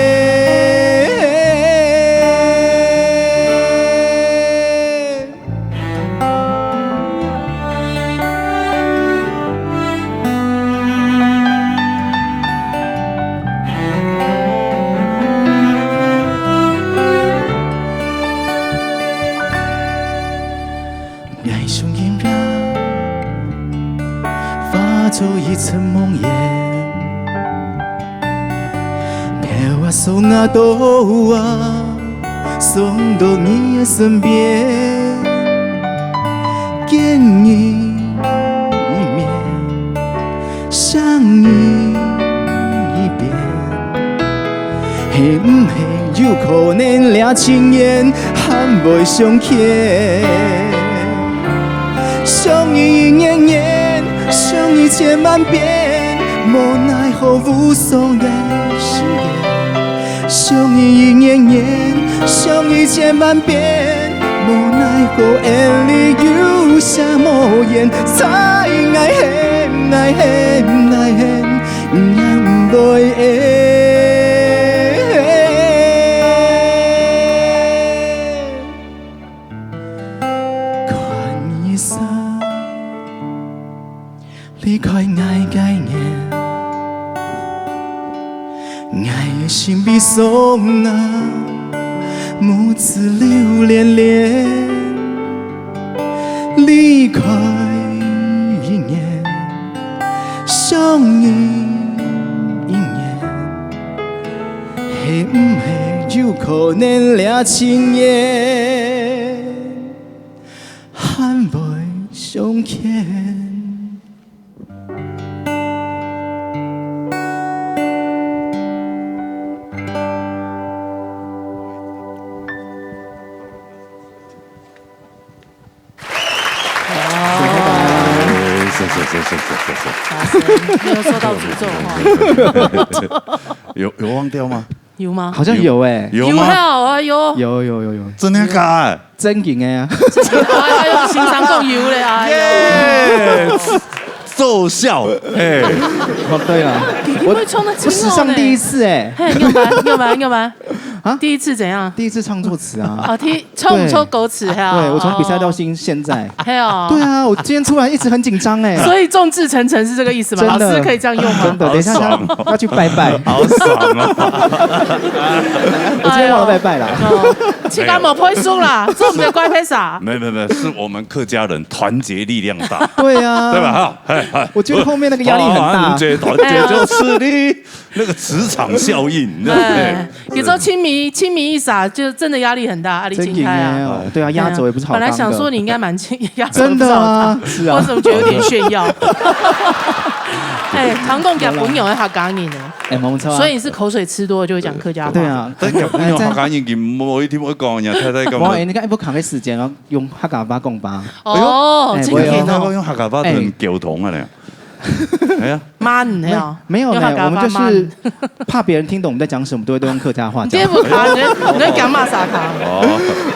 化作一場夢魘，頭啊，送啊，到啊， 送到你个身邊，見你一面，想你一遍，係毋係有可能這情緣還會相欠？相依一年年，相依千萬遍，無奈何無常个時間。相依一年年，相依千萬遍，無奈何眼裡有啥無言，在愛恨，愛恨，愛恨。 毋會看你一儕離開𠊎个眼，𠊎个心被傷啊，目珠流連連。離開一年， 相依一年，係毋係有可能這情緣還會相欠？哇！谢谢谢谢谢谢谢谢。哇塞，没有受到诅咒哈。有有忘掉吗？有吗？好像有哎，有吗？有啊，有。有有有有，真的假的？真的哎啊！哎呦，欣赏够有嘞啊！耶！奏效，哎，哦，对了，你会唱得我史上第一次哎，嘿，你有吗？你有吗？你有吗？啊第一次怎样？第一次唱错词啊！啊，第一唱错歌词哈。对，我从比赛到现现在，还有，对啊，我今天出来一直很紧张哎，所以众志成城是这个意思吗？真的老师可以这样用吗？真的，等一下好爽哦要要去拜拜，好爽啊！我今天忘了拜拜啦。哦，去干嘛拍手啦？这我们的关系啥？没有没有没有，是我们客家人团结力量大，对啊，对吧？？哈，哎哎，我觉得后面那个压力很大团结团结就是力，那个磁场效应，你知道吗？哎，有时候清明清明一撒，就真的压力很大，压力真的清开啊。哎，对啊，压轴也不是好当的。本来想说你应该蛮清，压轴真的不是好当啊，是啊我，怎么觉得有点炫耀？哎，唐凤讲朋友的客家人呢，哎，没错啊，所以你是口水吃多了就会讲客家话。对，啊，但讲朋友客家人，佢每一天会讲人家太太干嘛我？哎，你看，哎，不赶个时间，然后用客家话讲吧。哦，哎这个我有他用客家话跟溝通啊咧。哎呀，慢的哦，没有呢，用客家话我们就是慢怕别人听懂我们在讲什么，都会都用客家话讲你这。不卡，你在你在讲骂啥卡？哦，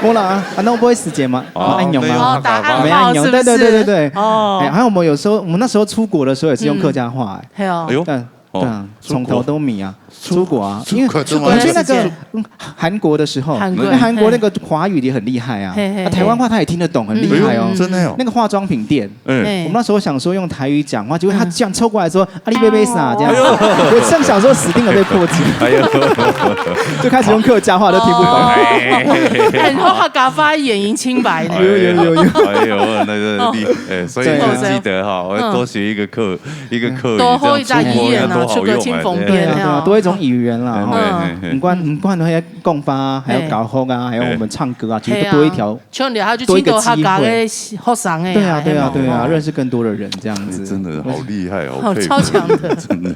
我啦，啊，那我不会时间吗？哦哎，用没有啊，哦，答案没有用，好是不是？对对对对对。哦哎，，还有我们有时候，我们那时候出国的时候也是用客家话，哎，嘿哦，哎呦，对哦对啊，出国从头都米啊，出出国啊，因为出国怎么我去那个出国嗯韩国的时候，韩国那韩国那个华语也很厉害啊，嘿嘿啊台湾话他也听得懂，很厉害哦哎呦。真的哦，那个化妆品店，嗯，嘿我们那时候想说用台语讲话，结果他这样凑过来说“阿里贝贝萨”这样，我正想说死定了被破解，哎呦，就开始用客家话都听不懂。哎，你说客家话演员清白呢？有有有有，哎呦，那个厉，哎，所以就记得哈，我要多学一个客一个客语，多学一个这样出国语言啊要多好用出国清风哎。对啊对啊，对啊多一种语言啦，哈。哎哎哎你看你看那些讲法，还有搞红啊，还有我们唱歌啊，其实对啊多一条。像你还去青岛客家的学生哎，对啊对啊对啊，哦认识更多的人这样子。真的好厉害哦，好佩服超强的，真的。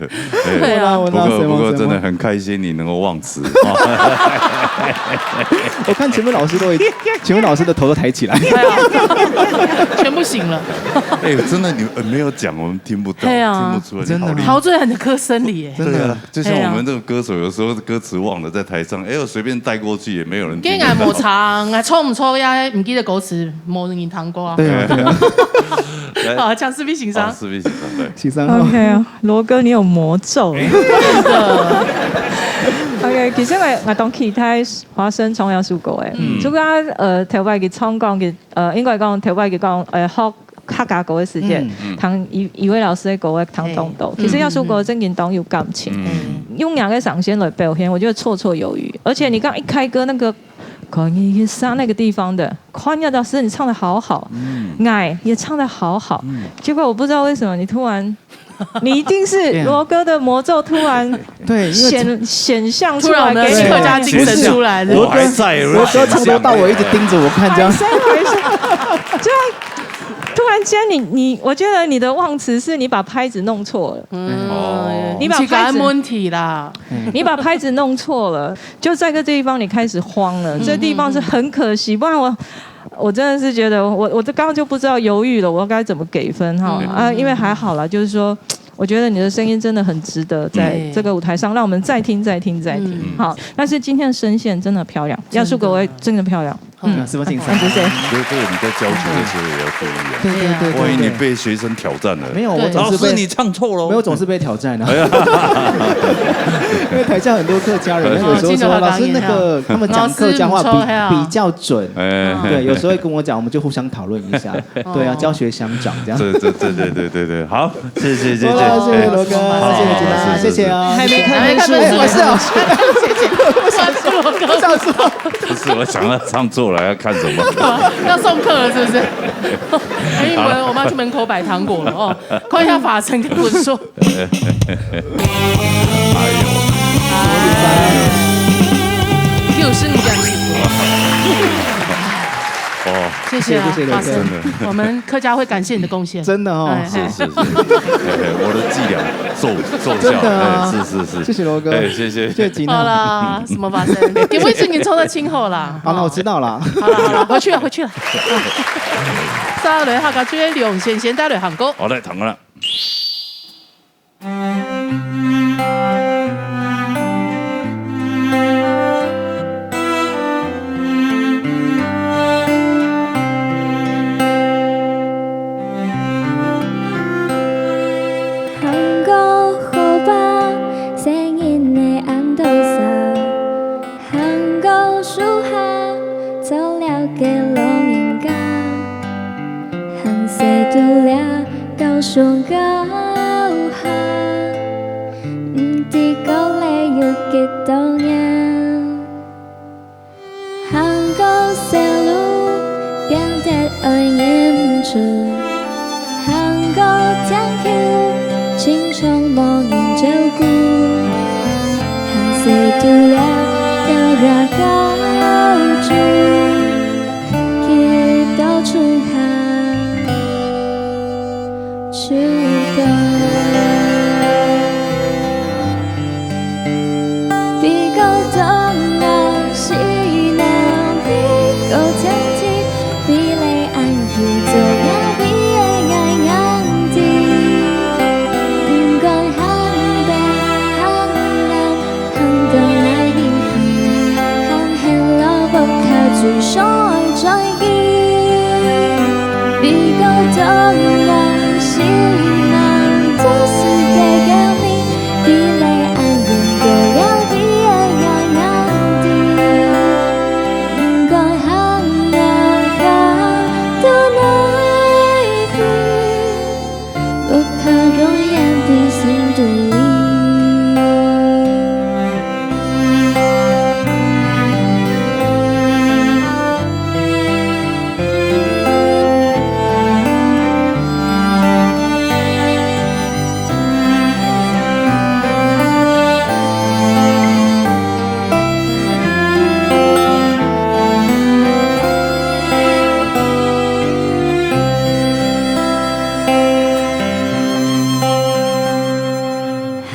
对啊我不过不过真的那什么什么，很开心你能够忘词。我看前面老师都已，前面老师的头都抬起来。对啊，全部醒了。哎，真的你呃没有讲，我们听不到，对啊听不出来，真的你好厉害。陶醉很歌声里耶，真的对啊，就像我们这个歌手，有时候歌词忘了在台上，哎，我随便带过去也没有人听得到。竟然无唱，啊，错唔错呀？唔记得歌词，无人听过啊。对啊对啊，来好，讲四 B 情商啊，，四 B 情商对。其实啊 OK 啊，罗哥，你有魔咒欸。OK，其实我我当期待花生唱这首歌欸，嗯主要呃，头擺佢唱讲佢呃，应该讲头擺佢讲呃，学客家歌的时间，嗯听一一位老师的歌会听当多。嗯其实这首歌正经当有感情，嗯，用两个声线来表现，我觉得绰绰有余。而且你刚一开歌那个。看你一下那个地方的，看你的老师，你唱的好好，嗯哎，也唱的好好。结果我不知道为什么，你突然，你一定是对啊罗哥的魔咒突然对，因为显显现出突然我们来给你的客家精神出来了。我还在，我哥从头到尾一直盯着我看，这样。哎，谁谁谁，就突突然間你，你，我覺得你的忘詞是你把拍子弄錯了。嗯，哦。你把拍子，自家問題啦。你把拍子弄錯了，就在這個地方你開始慌了，嗯。這地方是很可惜，不然我，我真的是覺得我，我這剛剛就不知道猶豫了，我該怎麼給分哈。嗯。啊，因為還好啦，就是說，我覺得你的聲音真的很值得在這個舞台上，嗯。讓我們再聽、再聽、再聽。嗯。好，但是今天的聲線真的漂亮，真的。耀樹哥，我也真的漂亮。 嗯，師傅請上。嗯，謝謝。所以，所以你在教學的時候也要注意啊。對，對，對，对，万一你被学生挑战了，没有，我总是被，老师，你唱错了哦。没有，总是被挑战啊。哎呀。因为台下很多客家人，那有时候说，哦，老师，那个，他们讲客家话比，老师，你错了。比较准。哎。对，有时候会跟我讲，我们就互相讨论一下。对啊，教学相长这样。这，这，这，对，对，对，对，好，谢谢，谢谢。好，谢谢罗哥，好，谢谢吉娜，好，谢谢。谢谢啊。还没开分数。哎，我是老师。谢谢，谢谢。我想说，我想说，不是，我想要唱错了，要看什么？要上课了是不是？哎，我，我们要去门口摆糖果了哦，看一下法生跟我说。哎呦，哎，就是你这样子。哦，谢谢啊，谢谢，谢谢，法生，真的。我们客家会感谢你的贡献。真的哦。哎，是，是，是，嘿，嘿，我的伎俩奏，奏效，真的啊。哎，是，是，是。谢谢罗哥。哎，谢谢。谢谢吉娜。好啦，什么发生？给我一声音抽到清后啦。好了，我知道了。好了，好了，回去了，回去了。再来，客家最亮先先带来行歌。好，来，听好了。 行過河壩，細人仔恁多儕，行過樹下，做了个老人家，行細肚忒，到上高下，毋知過了有幾多年。 行過細路，變得愛念書。行過田坵，親像無人照顧。行細肚忒，高呀高處，幾多春夏，秋冬。 飛過東亞西南，飛過天地，飛來恁久，做了飛个硬硬地。毋管行北行南，行到哪位去，行行路屋下最想愛轉去。飛過東亞西南，做世界个面， 飛來恁遠，過了飛个硬硬地，毋管行啊行到哪位去，屋下永遠在心肚裡。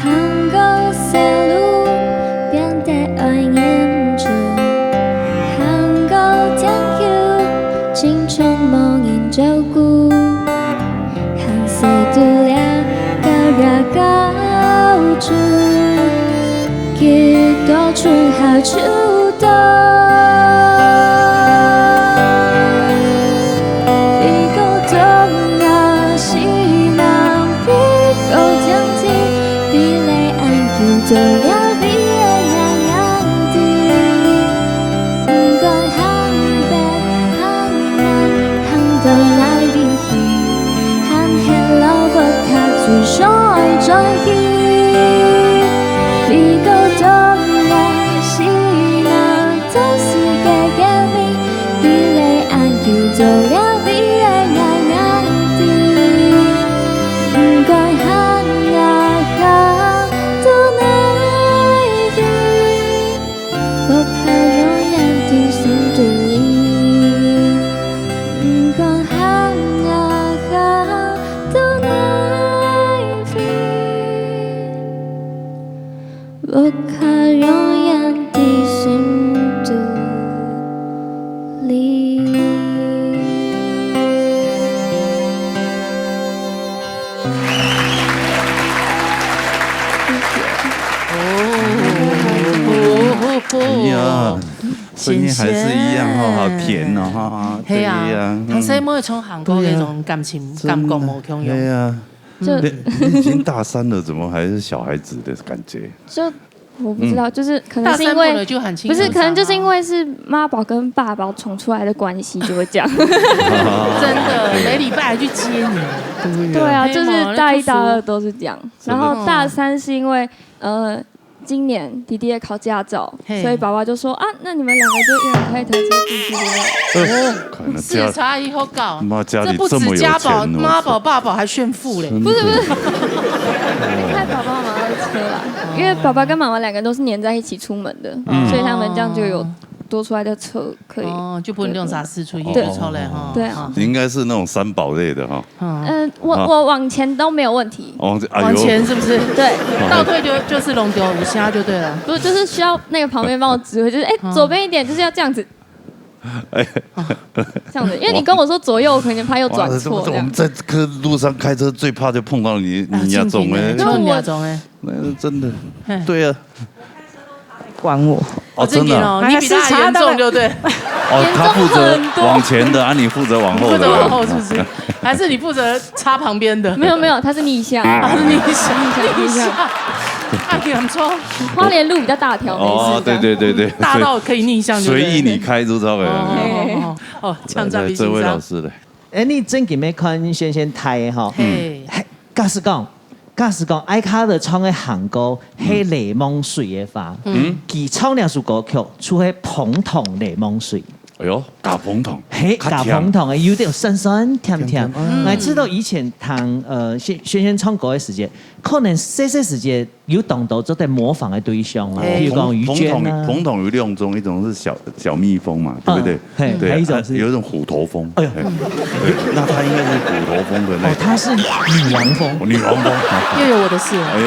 行過細路，變得愛念書。行過田坵，親像無人照顧。行細肚忒，高呀高處，幾多春夏秋冬。 飛過東亞西南，飛過天地，飛來恁久，做了飛个硬硬地。毋管行北行南，行到哪位去，行行路屋下最想愛轉去。飛過東亞西南， 做世界个面，飛來恁久，做了飛个硬硬地。毋管行啊行到哪位去，屋下永遠在心肚裡。毋管行啊行還是一樣哈，好甜哦，哈，哈，對呀，係啊，嗯。讀冊妹唱行歌該種感情，對呀，感覺無共樣。對呀，就你，你已經大三了，怎麼還是小孩子的感覺？就我不知道，嗯。就是可能是因為，大三不了就很清楚不是，可能就是因為是媽寶跟爸寶寵出來的關係，就會這樣。真的，每禮拜還去接你。對啊，對嘛，就是大一、大二都是這樣，那就是，然後大三是因為，呃，今年弟弟也考駕照，嘿。所以爸爸就說：“啊，那你們兩個就一人開一台車自己就好。”哦，看那家，是差異好高。媽，家裡這麼有錢哦。這不止家寶，媽寶、爸寶還炫富嘞。真的。不是，不是，你開爸爸媽媽的車啦，因為爸爸跟媽媽兩個都是黏在一起出門的，嗯。所以他們這樣就有多出來的車可以。哦，就分你兩儕駛出去，對。就出來哈。對啊。啊。應該是那種三寶類的哈。嗯。嗯，我，啊。我往前都沒有問題。往前，哎呦。往前是不是？對。倒退就，就是弄丟，有瞎就對了。不，就是需要那個旁邊幫我指揮，就是，哎，啊。左邊一點，就是要這樣子。哎。啊，這樣子，因為你跟我說左右，我可能怕又轉錯這樣。哇，我們在這個路上開車最怕就碰到你，啊，你那種哎。就我，就你那種哎。那是真的。嘿。對啊。 管我。哦，真的啊。哦，正經哦，你比他嚴重就對。哦，他負責往前的，啊，你負責往後的。你負責往後是不是？還是你負責插旁邊的？沒有，沒有，他是逆向。啊，是逆向，逆向，逆向。啊，你很衝。花蓮路比較大條，哦，沒事，這樣。對，對，對，對，大到可以逆向就對了。隨意你開，就知道了。哦，哦，哦，哦，這樣，這樣比較輕鬆。來，來，這位老師來。哎，你正經愛看先生大个吼。嘿。嘿，假使講，假使講，愛卡的唱个行歌， 係檸檬水个話，嗯。佢唱這首歌曲，就係楓糖檸檬水。哎喲，加楓糖，嘿，較甜。加楓糖个，有點酸酸甜甜。甜甜，嗯。𠊎知道以前聽，呃，先，先生唱歌个時節，可能細細時節有當多做得模仿个對象啊，嘿。譬如講于娟啊。楓糖，楓糖有兩種，一種是小，小蜜蜂嘛，對不對？嗯。 嘿，對，還有一種是，啊，有一種虎頭蜂。哎喲。嘿，對，那它應該是虎頭蜂的那種。哦，它是女王蜂。哦，女王蜂。又有我的事了。哎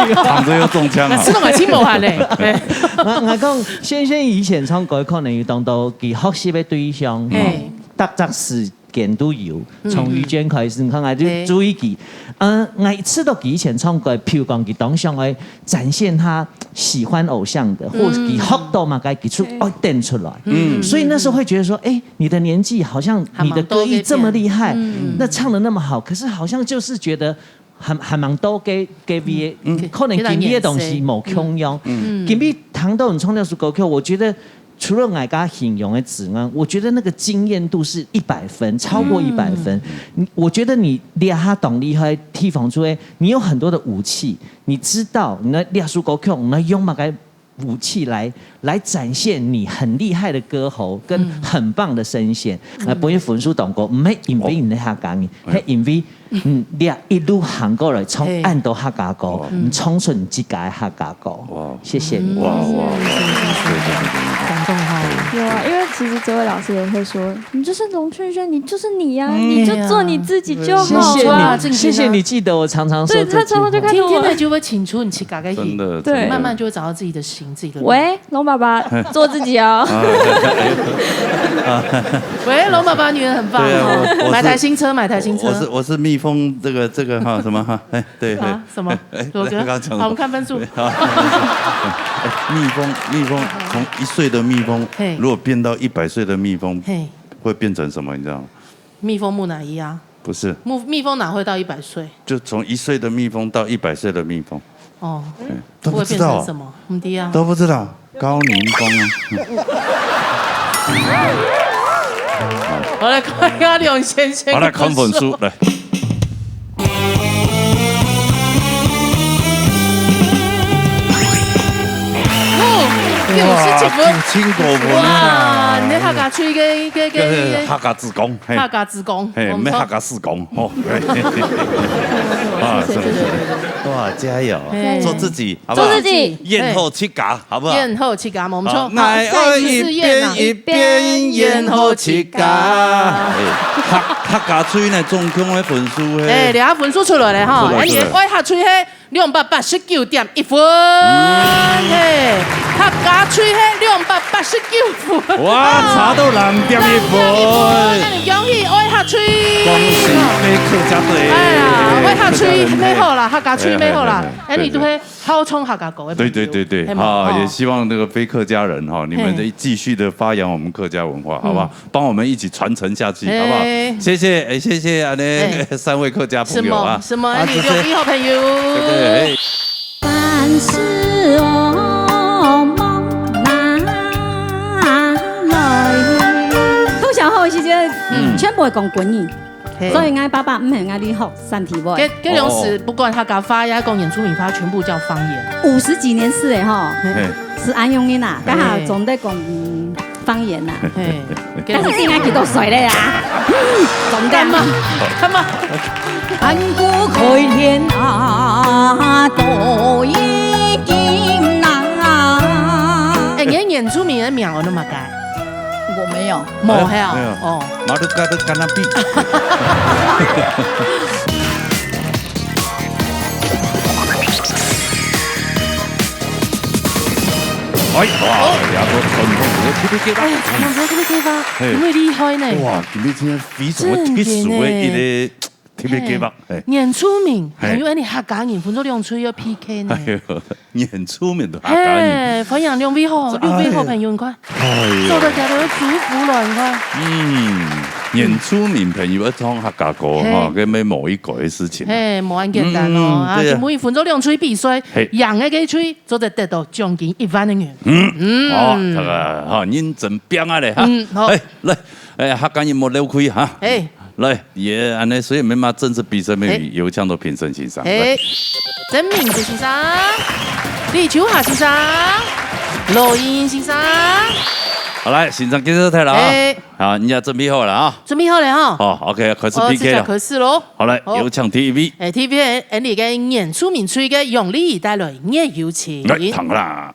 呀，躺著又中槍啊。那吃東西無閒嘞。哎。𠊎，𠊎講，先生以前唱歌可能有當多佢學習个對象，嘿。逐隻時間都有，嗯。從于娟開始，你看，𠊎就注意佢。嘿。嗯，𠊎知道佢以前唱歌，譬如講，佢當想愛 展現他喜歡偶像的，或者佢學到麼个，佢就愛展出來。嗯。所以那時候會覺得說，哎，你的年紀好像你的歌藝這麼厲害，還蠻多个片。嗯。那唱得那麼好，可是好像就是覺得還，還蠻多个，个位，嗯。可能今日个東西無共樣。嗯。今日聽到你唱這首歌曲，我覺得 除了𠊎个形容个之外，我覺得那個驚豔度是一百分，超過一百分。嗯。我覺得你這下當厲害个地方，就係你有很多的武器，你知道你這首歌曲，你用麼个武器來，來展現你很厲害的歌喉，跟很棒的聲線。嗯。來，分你分數當高，毋係因為你係客家人，哦。係因為 嗯，你啊，一路行過來，唱恁多客家歌，哇。你唱出你自家个客家歌。哇。謝謝你。哇，哇，哇，謝謝，謝謝，謝謝。感動哈。有啊，因為其實這位老師也會說，你就是龍勸軒，你就是你呀，嗯。你就做你自己就好啊。謝謝你，謝謝你記得我常常說這句話。對，他常常就看著我。天天的就會請出你自家个，真的，對。真的。慢慢就會找到自己的型，自己的路。喂， 龍爸爸，做自己哦。啊，喂，龍爸爸女兒很棒哦。對啊，我，我是，買台新車，買台新車。我是，我是蜜蜂，這個，這個哈，什麼哈，哎，對，對。啊，什麼？哎，哎，羅哥，剛剛講什麼？好，我們看分數。對，好，看分數。哎，蜜蜂，蜜蜂，從一歲的蜜蜂，嘿。如果變到一百歲的蜜蜂，嘿。會變成什麼？你知道嗎？蜜蜂木乃伊啊。不是。蜜，蜜蜂哪會到一百歲？就從一歲的蜜蜂到一百歲的蜜蜂。哦。哎，都不知道啊。會變成什麼？毋知啊。都不知道，高龄蜂啊。好，來看一下梁先生的分數。好，來看分數，來。 哦，九十七分。哇，真高分啊。哇，你客家吹个，个，个，个，个客家子講，嘿。客家子講，嘿，無錯。毋係客家斯講，吼。啊，謝謝，謝謝，謝謝。哇，加油，嘿。做自己，好不好？做自己。演好自家，好不好？演好自家，無錯。好，好，來，下一題是演啊。一邊，一邊，演好自家。哎，客，客家吹呢，總共个分數，嘿。哎，這下分數出來了哈。出來，哎，你出來。愛客家吹，嘿。 兩百八十九點一分，嗯。嘿，客家吹係兩百八十九分。哇，差到零點一分。零點一分，恁樣恭喜愛客吹。恭喜非客家队，哎呀，為客家人，客家人，美好啦，客家吹美好啦。哎，哎，哎，哎，哎，你都會好唱客家歌的朋友，對，對，對，對，係無？啊，哦。也希望那個非客家人哈，你們再繼續地發揚我們客家文化，嘿。好不好？嗯。幫我們一起傳承下去，好不好？哎。謝謝，哎，謝謝，啊，那，哎。三位客家朋友啊。什麼？什麼？啊，你有一個好朋友。謝謝。對，對，哎。凡事哦，莫拿來。通常吼，時節，嗯。全部會講國語。 嘿。所以𠊎爸爸毋肯𠊎去學三地話。該，該種時，哦。不管客家話也講原住民話，全部叫方言。五十幾年次了吼，嘿。係恁樣个啦，嘿。剛好總得講，嗯，方言啦。嘿。但是現在幾多歲了啦？嗯，總得嘛，看嘛。 哎，你原住民个名安到麼个？我沒有。無係啊？哎，沒有。哦。Malu kalu kanapi。哎，哇，哦。也都傳統个T V計畫。哎呀，傳統个T V計畫，嘿。有夠厲害呢。哇，今日真係非常个特殊个一個 特別計畫，嘿。嘿。原住民，嘿。還有恁呢客家人，分做兩隊愛P K呢。哎喲，原住民同客家人。嘿，歡迎兩位好，這，兩位好朋友，你看，哎喲。做得起來有祝福了，你看。嗯，原住民朋友愛唱客家歌，嘿。吼，該乜無一個个事情啊。嘿，無恁簡單哦，嗯，啊，對啊。全部分做兩隊比賽，嘿。贏个該隊，做得得到獎金一萬个銀。嗯，嗯。好，這個，哈，認真拚啊咧，哈。嗯，好。哎，來，哎，客家人莫漏氣，哈。哎。 來，也恁呢，所以𠊎等嘛正式比賽，𠊎等有請到評審先生。哎，來。曾明哲先生、李秋霞先生、羅英先生。好，來，先生介紹忒了啊。哎。好，你也準備好了啊？準備好了哈。好，OK，開始P K了。哦，這下開始咯。好，來，好。有請第一位。哎，第一位，𠊎等个原住民隊个楊麗帶來《月有情》。來，聽啦。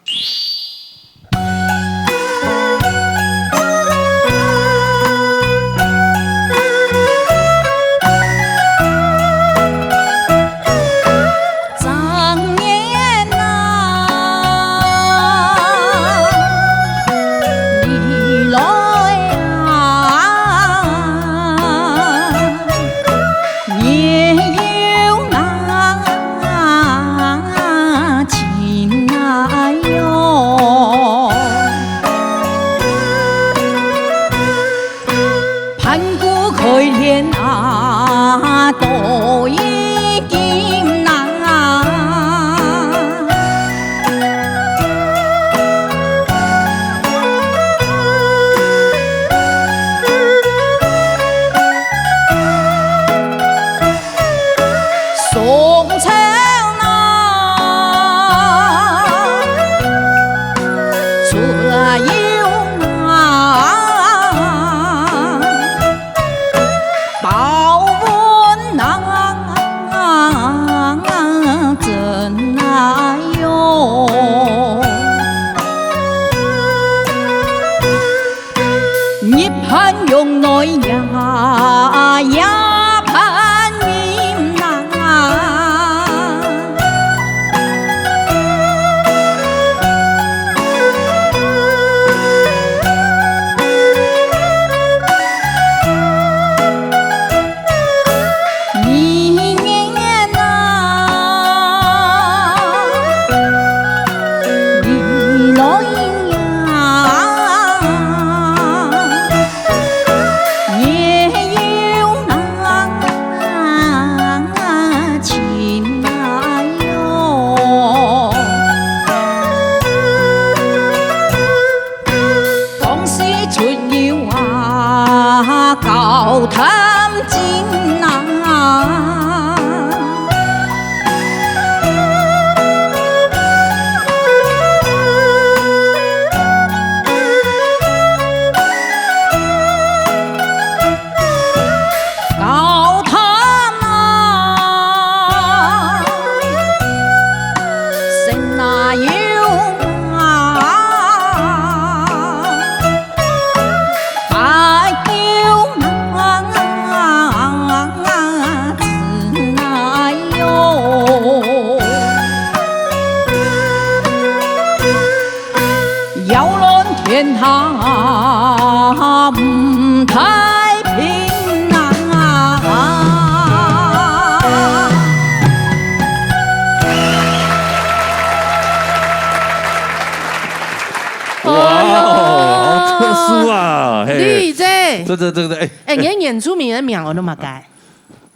哇，嘿，你这，这，这，这，这，哎。哎，你的原住民的名叫做么个？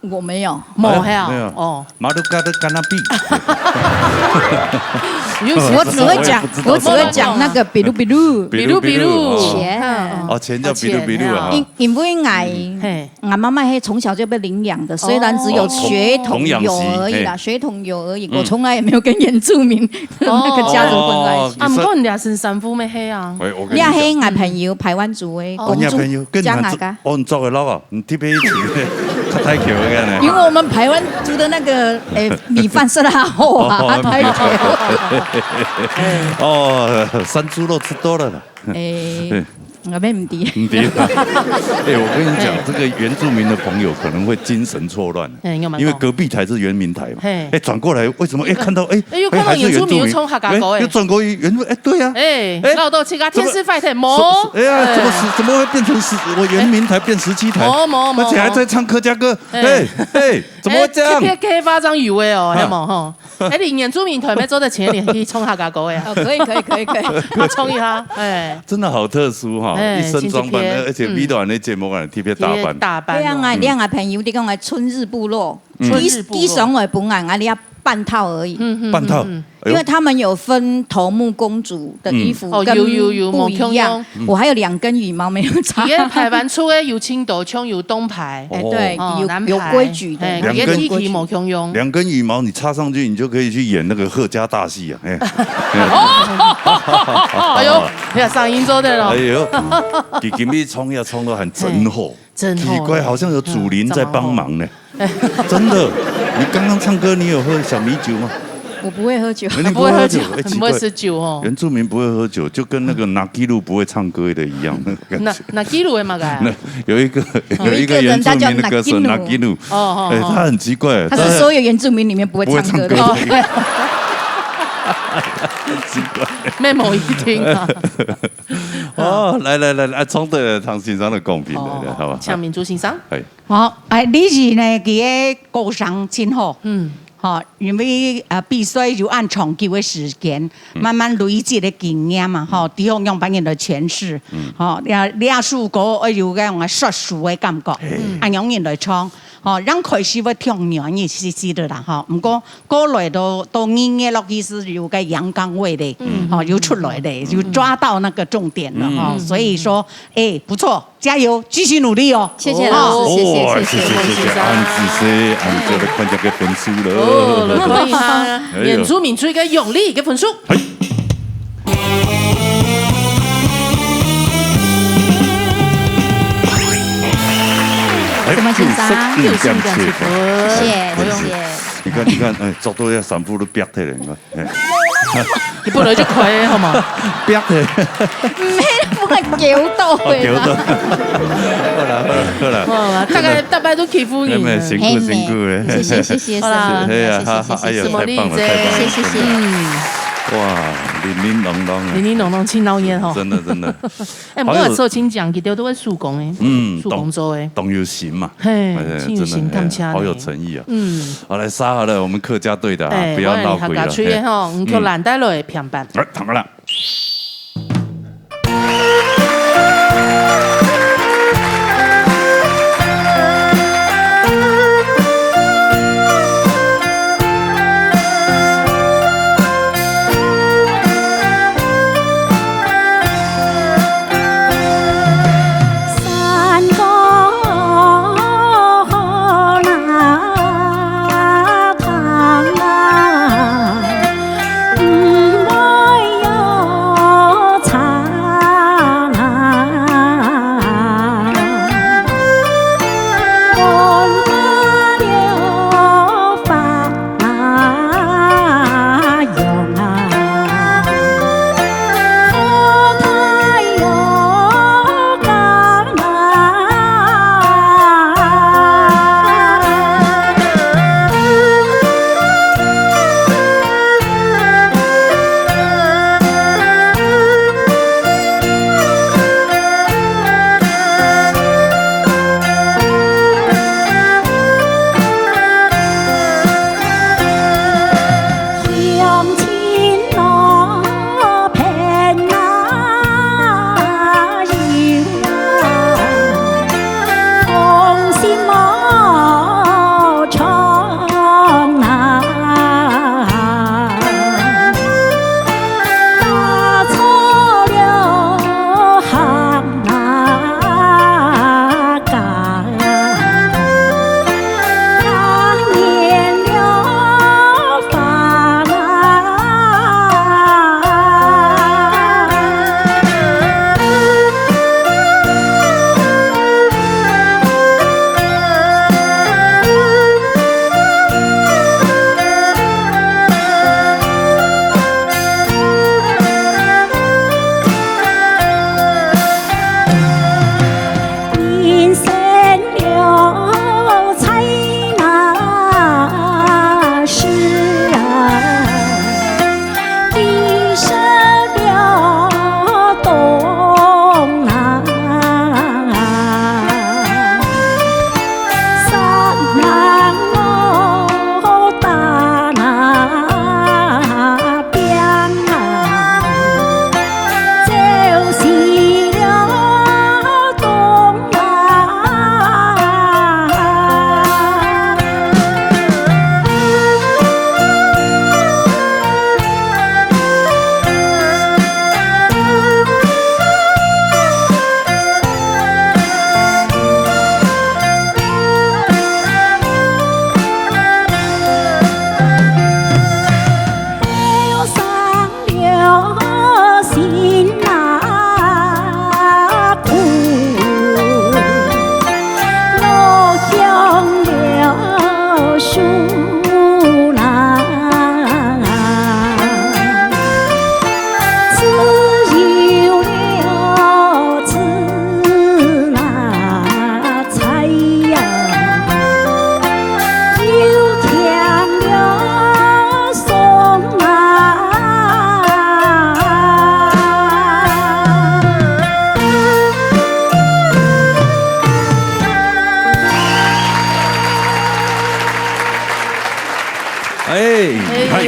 我没有。没有，哎呀，没有。哦。马鲁嘎的甘纳比。有些我只会讲，我也不知道。我只会讲那个比鲁比鲁。比鲁比鲁。钱。哦，钱叫比鲁比鲁啊。因，因为我，嘿。我妈妈是从小就被领养的，虽然只有血统有而已啦，哦，童，童养媳，嘿。血统有而已，我从来也没有跟原住民的那个家族混在一起。哦，啊，不过你俩是三夫妹黑啊。哎，我跟你讲。你也是我朋友，排湾族的，哦，公主，你也朋友，跟你们做，江哪个？哦，你做个老啊，你特别一起，较太久个呢。因为我们排湾族的那个，诶，米饭是他后啊，哦，太久。哦，山猪肉吃多了啦。诶，我也不知。不知。哎，我跟你讲，哎。这个原住民的朋友可能会精神错乱，哎，你有没有？因为隔壁台是原民台嘛。嘿。哎，转过来，为什么？哎，看到，哎，哎，又看到哎，还是原住民，原住民又冲客家歌，哎，哎。又转过去，原住，哎，对呀。哎，哎，老豆去个电视发现，怎么，怎么，哎呀，怎么是，哎。怎么会变成是，我原民台变十七台？没，没，没，而且还在唱客家歌，没。哎。哎，哎，怎么会这样？哎，这个，这个发展有的哦，啊。有没有，吼？哎，你原住民团没做得钱，你可以冲客家歌的啊。哦，可以，可以，可以，可以。好，冲一下，哎。真的好特殊哈，哎，一身装扮，真特别，而且美團的节目啊，嗯。特别打扮。特别打扮哦。对啊，我，嗯。我朋友，你讲个春日部落，嗯。春日部落。你，你上来本来，啊，你要半套而已。嗯，嗯，半套。嗯，嗯。哎呦。因为他们有分头目公主的衣服，嗯。哦，跟有，有，有，不一样。没共样。嗯。我还有两根羽毛没有插。你个排湾族个有青岛，像有东排。哎，对，哦。有，哦，南排。有规矩的。哎，两根，你个地区没共样。两根羽毛你插上去，你就可以去演那个客家大戏啊，哎。哎呦，你看声音做得了。哎呦，你今日冲要冲得很真厚。哎，真厚。奇怪，好像有祖灵在帮忙呢。哎。真的，你刚刚唱歌，你有喝小米酒吗？我不会喝酒。哎，你不会喝酒，不会喝酒，哎，奇怪。很不会吃酒哦。原住民不会喝酒，就跟那个拿基路不会唱歌的一样，那个感觉。拿，拿基路的嘛个啊？那有一个，哦。有一个原住民的歌手，有一个人他叫拿基路。拿基路。哦，哦，哎，哦。他很奇怪，他是所有原住民里面不会唱歌的。不会唱歌的。奇怪。没某一听啊。哦，来，来，来，来，冲着唐先生的公平来，哦，好吧？请明珠先生。哎。好，哎，李怡呢，佢个歌聲真好。嗯。好，因為，呃，必須要按長久的時間，嗯。慢慢累積的經驗嘛，吼，嗯。知道仰般人來詮釋。嗯。吼，這，這首歌愛有該種說書的感覺，嘿。恁樣人來唱，吼，人開始會聽軟一些些的啦，吼。毋過，過來到，到音樂落去是有個陽剛味的，嗯。吼，有出來的，嗯。有抓到那個重點了，吼。嗯。所以說，哎，不錯。 加油，繼續努力哦。謝謝老師，哦。謝謝，哦，謝謝，謝謝，謝謝，謝謝，謝謝，恁仔細，恁仔細，來看這個分數了。哦，來看一下，哎喲。原住民族个用力个分數。哎。哎，什麼先生？九十五點七分。謝謝，謝謝。你看，你看，哎，做到這三步都煏起來，你看。 嘿。你本來就快的，好嗎？不要的。沒，不會丟到的啦。哦，丟到。好啦，好啦，好啦。好啦，大概，大概都欺負你。沒有，沒有，辛苦，嘿，辛苦欸。謝謝，謝謝，好啦。謝謝，哎呀，謝謝，好，好，哎呀，謝謝。太棒了，太棒了。謝謝，謝謝。嗯。哇，零零瑯瑯啊。零零瑯瑯，真鬧熱吼。真的，真的。 哎，毋過還有，有做親情，佢兜都會手工的，嗯，手工做的。當，當有心嘛。嘿，哎，真有心，真的，哎，感謝呢。好有誠意啊。嗯。好，來，殺好了，我們客家隊的啊，哎，不要鬧鬼了，我來客家隊的吼，嘿。嗯。你就懶得落去平板。來，躺下來。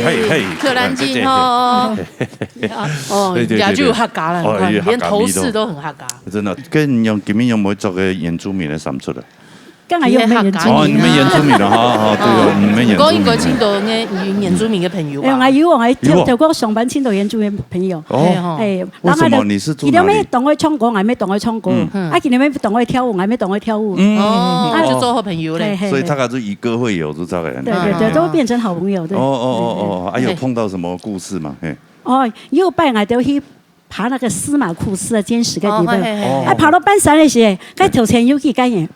嘿，嘿，嘿，突然間吼，哦，對，對，對，也就有客家了，對。你看，哦，有客家味道。連頭飾都很客家。真的，跟你用，今天有沒有做个原住民的衫出來？該𠊎有，你係客家人啊。哦，你們原住民的，哈，哈，對哦，哦。你們原住民的。毋過應該盡多个原住民个朋友吧？哎，𠊎有哦，𠊎有哦。頭，頭過上班盡多原住民朋友。哦。係吼。哎，為什麼？你是住哪裡？佢等下當會唱歌，𠊎乜當會唱歌。嗯。啊，佢等下當會跳舞，𠊎乜當會跳舞。嗯。哦，啊，就做好朋友咧。嘿，嘿，所以大家就一個會友，就這個樣子。對，對，對，啊。都變成好朋友，對。哦，哦，哦，哦，啊，有碰到什麼故事嗎？嘿。哦，有擺𠊎兜去爬那個司馬庫斯的堅石个地方。哦，嘿，嘿，嘿。啊，爬到半山个時，該頭前有幾個人，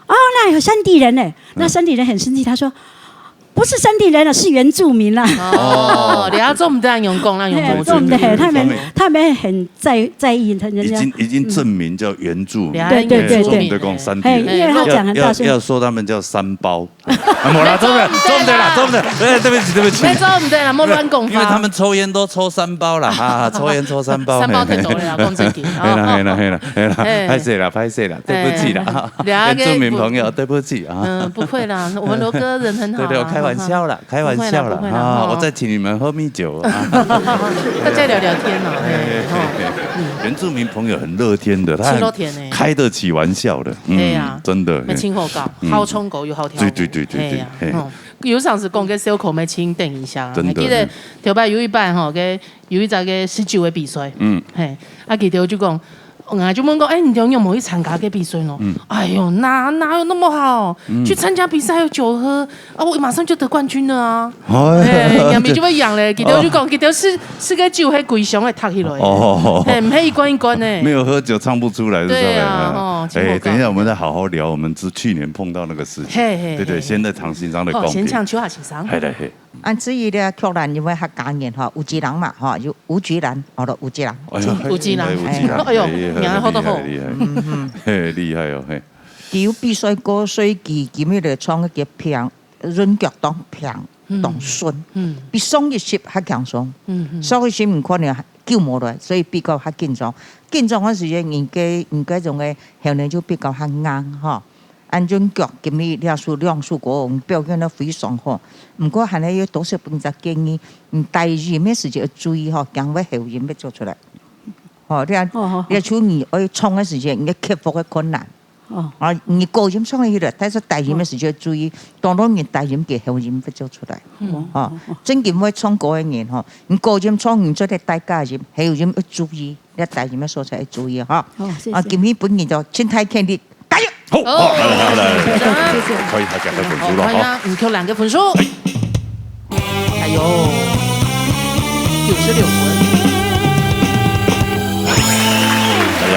哦，那有山地人呢。那山地人很生氣，他說：「不是山地人了，是原住民啦。」哦，你要做毋得恁樣講，恁樣講。嘿，做毋得，他們，他們很在，在意他人家。已經，已經證明叫原住民，嗯。對，對，對，對。原住民的講山地人。嘿，因為他講很大聲。要，要，要說他們叫山胞。 啊，無啦，做毋得，做毋得啦，做毋得。哎，對不起，對不起。哎，做毋得啦，莫亂講話。因為他們抽菸都抽三包啦，哈，哈，抽菸抽三包。三包太多了啦，講正經。嘿啦，嘿啦，嘿啦，嘿啦，哎。歹勢啦，歹勢啦，對不起啦，哎，哈，了解。原住民朋友，對不起啊。嗯，不會啦，我們羅哥人很好啊。對，對，我開玩笑啦，開玩笑啦，不會啦，不會啦，啊，哦。我再請你們喝蜜酒啊。大家聊聊天哦，嘿，嘿，嘿，嘿，哦。嘿，原住民朋友很樂天的，他很，很樂天欸。開得起玩笑的，嗯，對啊，真的，嘿。沒聽過搞，嗯。好唱歌又好跳舞。對，對，對，對，對，哎呀，嘿。哦。 有常時講个笑口沒清，等一下啊。真的。還記得頭擺有一擺吼，个，有一隻个食酒个比賽。嗯。嘿，啊，佢兜就講，𠊎就問講：「哎，你兜有無去參加个比賽咯？」嗯。「哎喲，哪，哪有那麼好？嗯。去參加比賽還有酒喝，啊，我馬上就得冠軍了啊。」哎。哎，人家就會贏咧，佢兜就講，哦。佢兜係，係个酒係歸箱个踢起來的。哦。嘿，毋係一罐一罐的。沒有喝酒唱不出來，是不是？對啊，哦，哎，真好搞。等一下，我們再好好聊我們之，去年碰到那個事情。嘿，嘿，對，對，嘿。現在談先生的公平。哦，先請邱亞先生。嘿，來，嘿。 啊，至於這个客人，因為客家人吼，有一人嘛，吼，有，有一人，吼，有一人。哎喲，有一人。哎，有一人，哎喲，哎，名好得好。厲害，厲害，厲害。嗯，嗯。嘿，厲害哦，嘿。佢有比賽過，所以佢今日來唱个平，韻腳當平，嗯。當順。嗯。比上一集較輕鬆。嗯，嗯。上一集毋可能救無來，所以比較較緊張。緊張个時間，人个，人个種个喉嚨就比較較硬，吼。 恁樣講，今日這首兩首歌，表現得非常好。毋過還係有多少分隻建議，你低音个時節要注意吼，驚會喉音會走出來。吼，你看，哦，好，好。你就你愛唱个時節，你要克服个困難。哦。啊，你高音唱得起來，但是低音个時節要注意，當然你低音个喉音會走出來。嗯。哦，哦，哦。正經會唱歌个人吼，你高音唱，你做得帶低音，喉音要注意。 你大家个所在注意哈。好，謝謝。啊，今日本人就盡大氣力，加油！好，哦，好，來，來，來，來，謝謝。可以，大家个分數了哈。好，看一下吳秋蘭个分數。哎喲，九十六分。哎呀，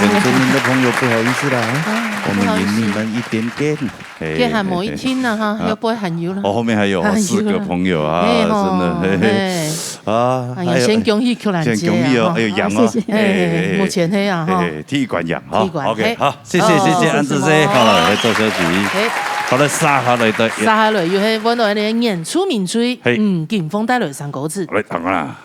原住民的朋友，不好意思啦，啊，我們贏你們一點點。不好意思。 嘿，這還無一定呢，哈，嘿，嘿，嘿。後背還有啦。哦，後面還有哦，還有啦。四個朋友啊，嘿，吼，真的，嘿，嘿。嘿。啊，哎呀，還有，先恭喜邱蘭姐啊，先恭喜哦，哈。哎喲，贏哦。啊，謝謝。哎，哎，哎，哎。目前係啊，哈。哎，第一關贏，哈。第一關，OK，嘿。好，謝謝，好，謝謝，謝謝，安子姐，謝謝。好了，來做小姐。嘿。好了，接下來的。接下來又係問到你个原住民族，嘿。嗯，金峰帶來三個字。來，等下啦。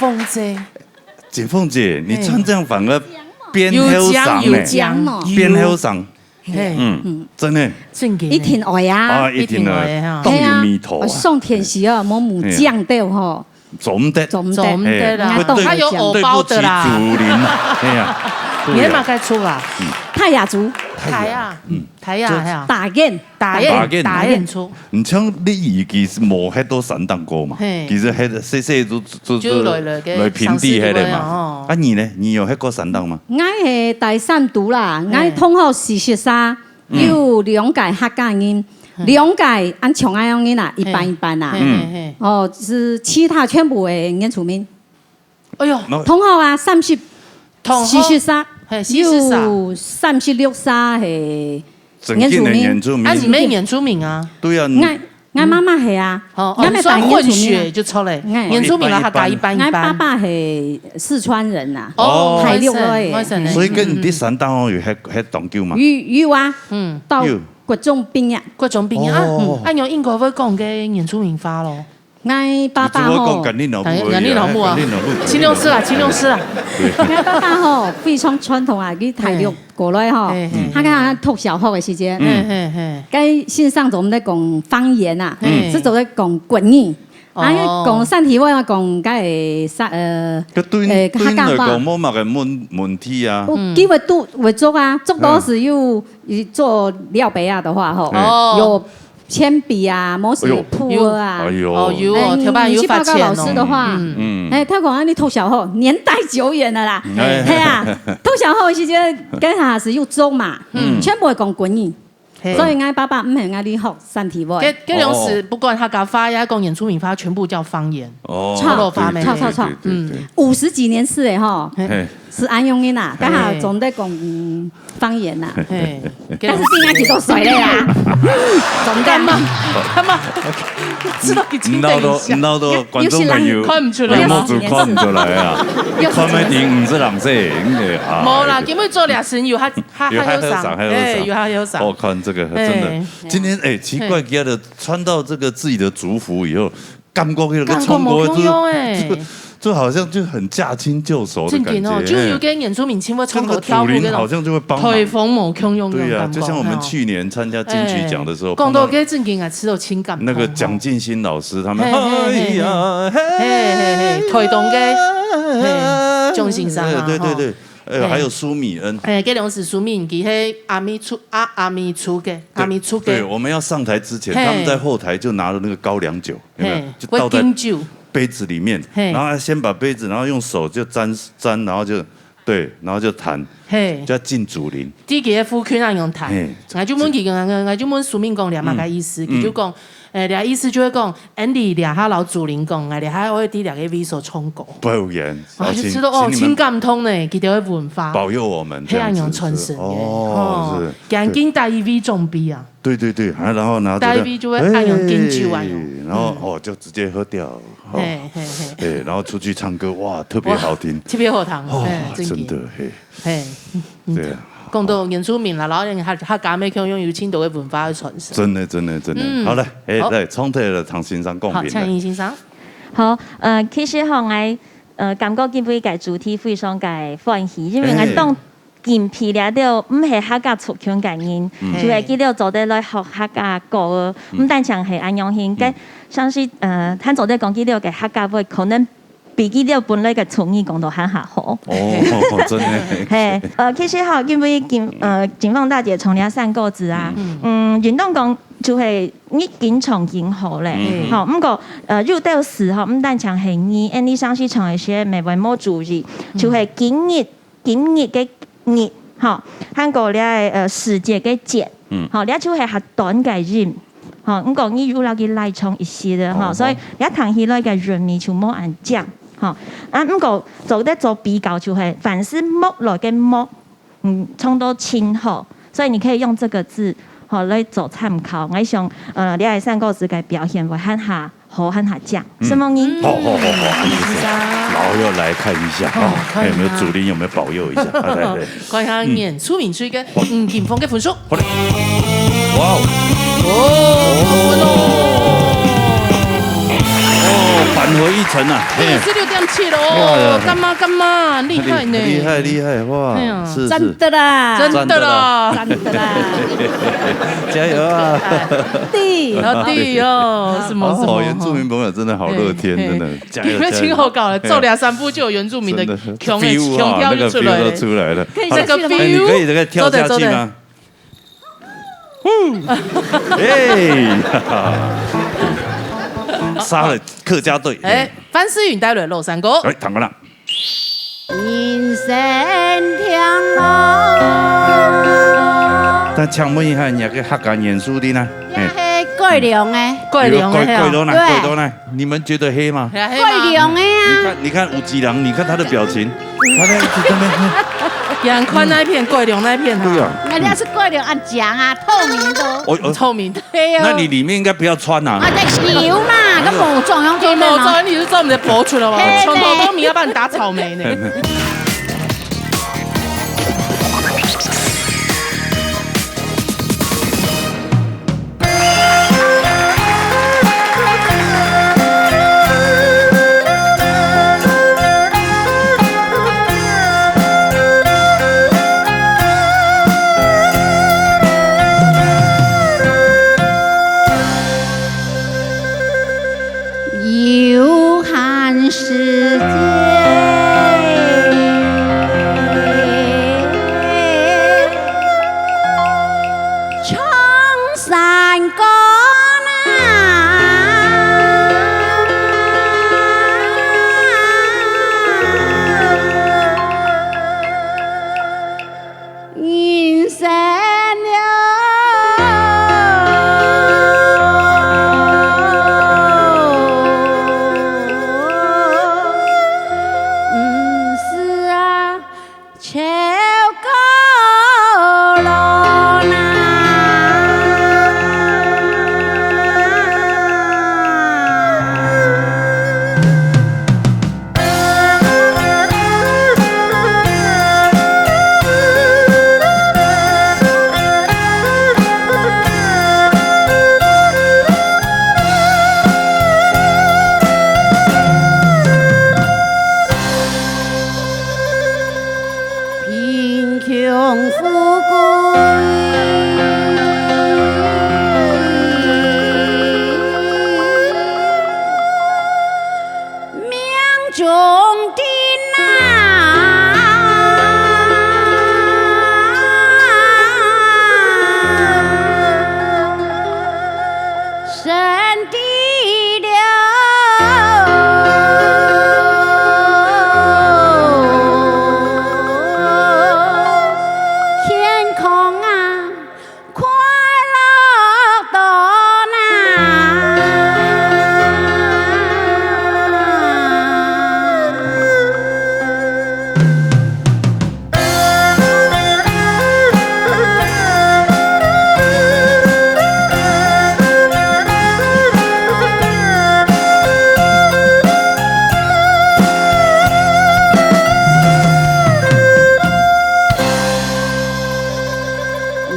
鳳姐，金鳳姐，你穿這樣反而變後生呢，有講有講哦。變後生，嘿，嗯，真的，正經的。一定愛啊。啊，一定愛，一定愛哈。當有味道啊。嘿啊，上天時啊，無木匠豆吼，做毋得，做毋得，做毋得啦。嘿，會對，他有偶包的啦。對不起祖靈啊，哎呀，你還嘛該出啦？泰雅族，泰雅，嗯，泰雅，就呀，打雁，打雁，打雁，打雁出。你像你已經是無歇到山頂過嘛，嘿。其實歇細細就就就來來个來平地歇个嘛。上山地位哦。啊，你呢？你有歇過山頂嗎？𠊎係大山肚啦，𠊎同學四十三，有兩個客家人，兩個恁像恁樣人啊，一半一半啊。嘿嘿嘿。哦，是其他全部的原住民。哎喲，同學啊，三十，同學，四十三，嘿，四十三。有三十六三係 正經的原住民。啊，你乜原住民啊？對啊，你，𠊎，𠊎媽媽係啊，哦，哦，你算混血就著咧。原住民啦，客家一半一半。𠊎爸爸係四川人啊，哦，大陸个。所以跟你在山頂哦，有歇，歇當久嗎？有，有啊，嗯，到國中畢業。國中畢業啊，哦。啊，你應該會講个原住民話咯。 𠊎爸爸吼，你做麼講，跟你老母而已啊，跟你老母啊。跟你老母。盡量食啦，盡量食啦。對。𠊎爸爸吼，非常傳統啊，佢大陸過來吼，嘿，嘿，他跟他讀小學的時間，嘿，嘿，嘿。該先生總在講方言啊，嘿。是總在講國語。哦。啊，講山地話啊，講該山，呃，該對，呃，對你來講，客家話。無麼个問，問題啊。有機會都會做啊，做到時又，又做料杯啊的話吼，哦。有 鉛筆啊，毛笔、哎喲。簿啊。哎喲。哦，有哦，哎，你，頭擺有發錢哦。你去報告老師的話，嗯。哎，他講啊，你讀小學，年代久遠了啦。哎。哎呀，讀小學時間，該下係有做嘛，嗯。全部會講國語。嘿。所以𠊎爸爸毋肯𠊎去學山地話。該，該種時，哦。不管客家話也講原住民話，全部叫方言。哦，錯，錯，錯，錯。對，對，對，對。五十幾年次的吼，嘿。 係恁樣个啦，該下總在講，嗯，方言啦。嘿，但是現在幾多歲了啦？總在嘛，他們知道已經等一下。鬧到，鬧到觀眾朋友，又，又是人，看毋出來嗎？目珠看毋出來啊，看毋定毋係人說，應該啊。無啦，因為做了生有他，他，有他後生，他後生，他後生。哎，有他後生。我看這個真的，哎。今天，哎，奇怪，哎。今天穿到這個自己的族服以後， 感覺有個衝突，感覺無共樣欸。就，就，就好像就很駕輕就熟的感覺，正經哦，就有个原住民親會唱歌跳舞那種，嘿。跟那個祖靈好像就會幫忙。台風無共樣那種感覺，對啊，就像我們去年參加金曲獎的時候，哎，講到這正經啊，吃到情感，那個蔣進興老師他們，嘿，嘿，嘿，嘿。哎呀，嘿，嘿，嘿，台東个，嘿，鍾先生啊，哎，對，對，吼。對，哎，嘿。還有舒米恩。哎，這兩是舒米恩，佢係阿美族，啊，阿美族个，阿美族个。對，對，我們要上台之前，嘿。他們在後台就拿了那個高粱酒， 有沒有？嘿，就倒在會敬酒。杯子裡面，嘿。然後先把杯子，然後用手就沾，沾，然後就，對，然後就彈，嘿。就要敬祖靈。自己个父親啊，用彈。嘿。𠊎就問佢，𠊎，𠊎就問蘇明講，這麼个意思？嗯。佢就講，誒，這意思就係講，Andy這下摎祖靈講，𠊎這下會在這個位所唱歌。表演，啊，就知道，哦，然後請，請你們，盡感動呢，佢兜个文化，保佑我們，這樣子，係恁樣傳承个，哦，哦，是，佢緊帶一位長輩啊。 對，對，對，啊，然後拿著那，大衛就會恁樣敬酒啊，哎，然後，嗯。哦，就直接喝掉，哦。嘿，嘿，嘿。哎，然後出去唱歌，哇，特別好聽。哇，特別好聽，哦，嘿，真的。真的，嘿。嘿，嗯，對啊。講到原住民啦，然後客，客家乜共樣有盡多个文化个傳承。真的，真的，真的。嗯。好了，哎，好。來，重頭來同先生講評了。好，請先生。好，呃，其實吼，𠊎，呃，感覺今晡日个主題非常个歡喜，因為𠊎，哎。當 今晡日這兜毋係客家族群个人，嗯。就係佢兜做得來學客家歌，嗯。毋單淨係恁樣形，嗯。該像是，呃，佢做得講佢兜个客家話，可能比佢兜本來个族語講到還較好。哦，真的。嘿，呃，其實吼，因為金，呃，金鳳大姐從這三個字啊，嗯。嗯，應當講就係你經常經好咧，嗯。吼，毋過，呃，有兜時吼，毋單淨係你，因為像是唱一些美文無注意，嗯。就係今日 今日个日，吼，還過這个，呃，時節个節，嗯。吼，這就係較短个音，吼，毋過你又摎佢拉長一息个，吼，哦，所以這聽起來个韻味就無恁靚，吼。啊，毋過做得做比較就係，凡是莫來个莫，嗯，唱到盡好，所以你可以用這個字，吼，來做參考。𠊎想，呃，這个三個字个表現會還較 好，還較靚，嗯。承蒙你。好，好，好，好，嗯，謝謝。然後要來看一下，哦，啊，看一下。看有沒有祖靈有沒有保佑一下，啊，對，對。看一下，嗯。原住民區个，嗯，金鳳个分數。好嘞。哇哦。哦，哦，扳回一城啊！嘿，四十六点七哦，哇，幹嘛幹嘛，厲害呢！厲害厲害，哇，哎呀，是是，讚的啦，真的啦，讚的啦，加油啊！對，啊，對哦，什么什么，哦，原住民朋友真的好乐天，嘿，真的，嘿，加油，你们加油。今后搞了，嘿，做两三步就有原住民的真的，腔的，feel啊，腔调就出来了。那个feel都出来了。可以下去了吗？那个feel，那你可以再跳下去吗？做得，做得。 哎，杀了客家隊。哎，范思云帶來老山歌。哎，唐哥啦。人生長路。但請問一下，你那個客家元素的呢？這係改良的。哎。改良的哦。改，改良呢，對。改良呢？你們覺得黑嗎？哎，黑嗎？改良的啊。你看，你看吳吉良，你看他的表情，他在一直在那邊。 人看那一片，改良那一片哈。對啊。人家是改良啊，講啊，透明的。哦，哦。透明的。對哦。那你裡面應該不要穿啊。啊，在油嘛，那個某種用做那種。對，某種，你是專門在播出來嗎？嘿，從頭到尾要幫你打草莓呢。對。 有閒時節，唱山歌啦。 人生路，毋使啊，愁過路難。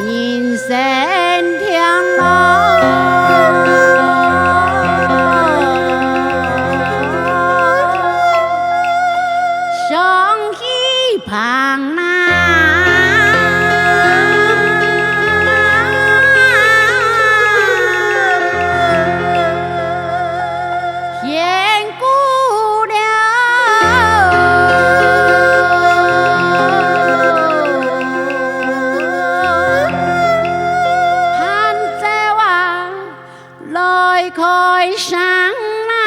人生長路，相依伴啊。 來開聲啊！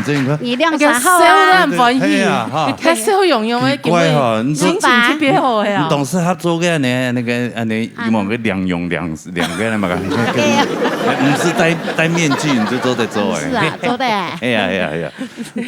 这你看，你两三号啊。笑得很歡喜，嘿啊，哈。佢笑容容个，奇怪哈，你说心情特別好个啊。你当时合作个呢，那个，啊，你，啊。你望个兩用两，两个人嘛，对啊。你是戴，戴面具，你就做得做哎。是啊，做得哎。哎呀，哎呀，哎呀，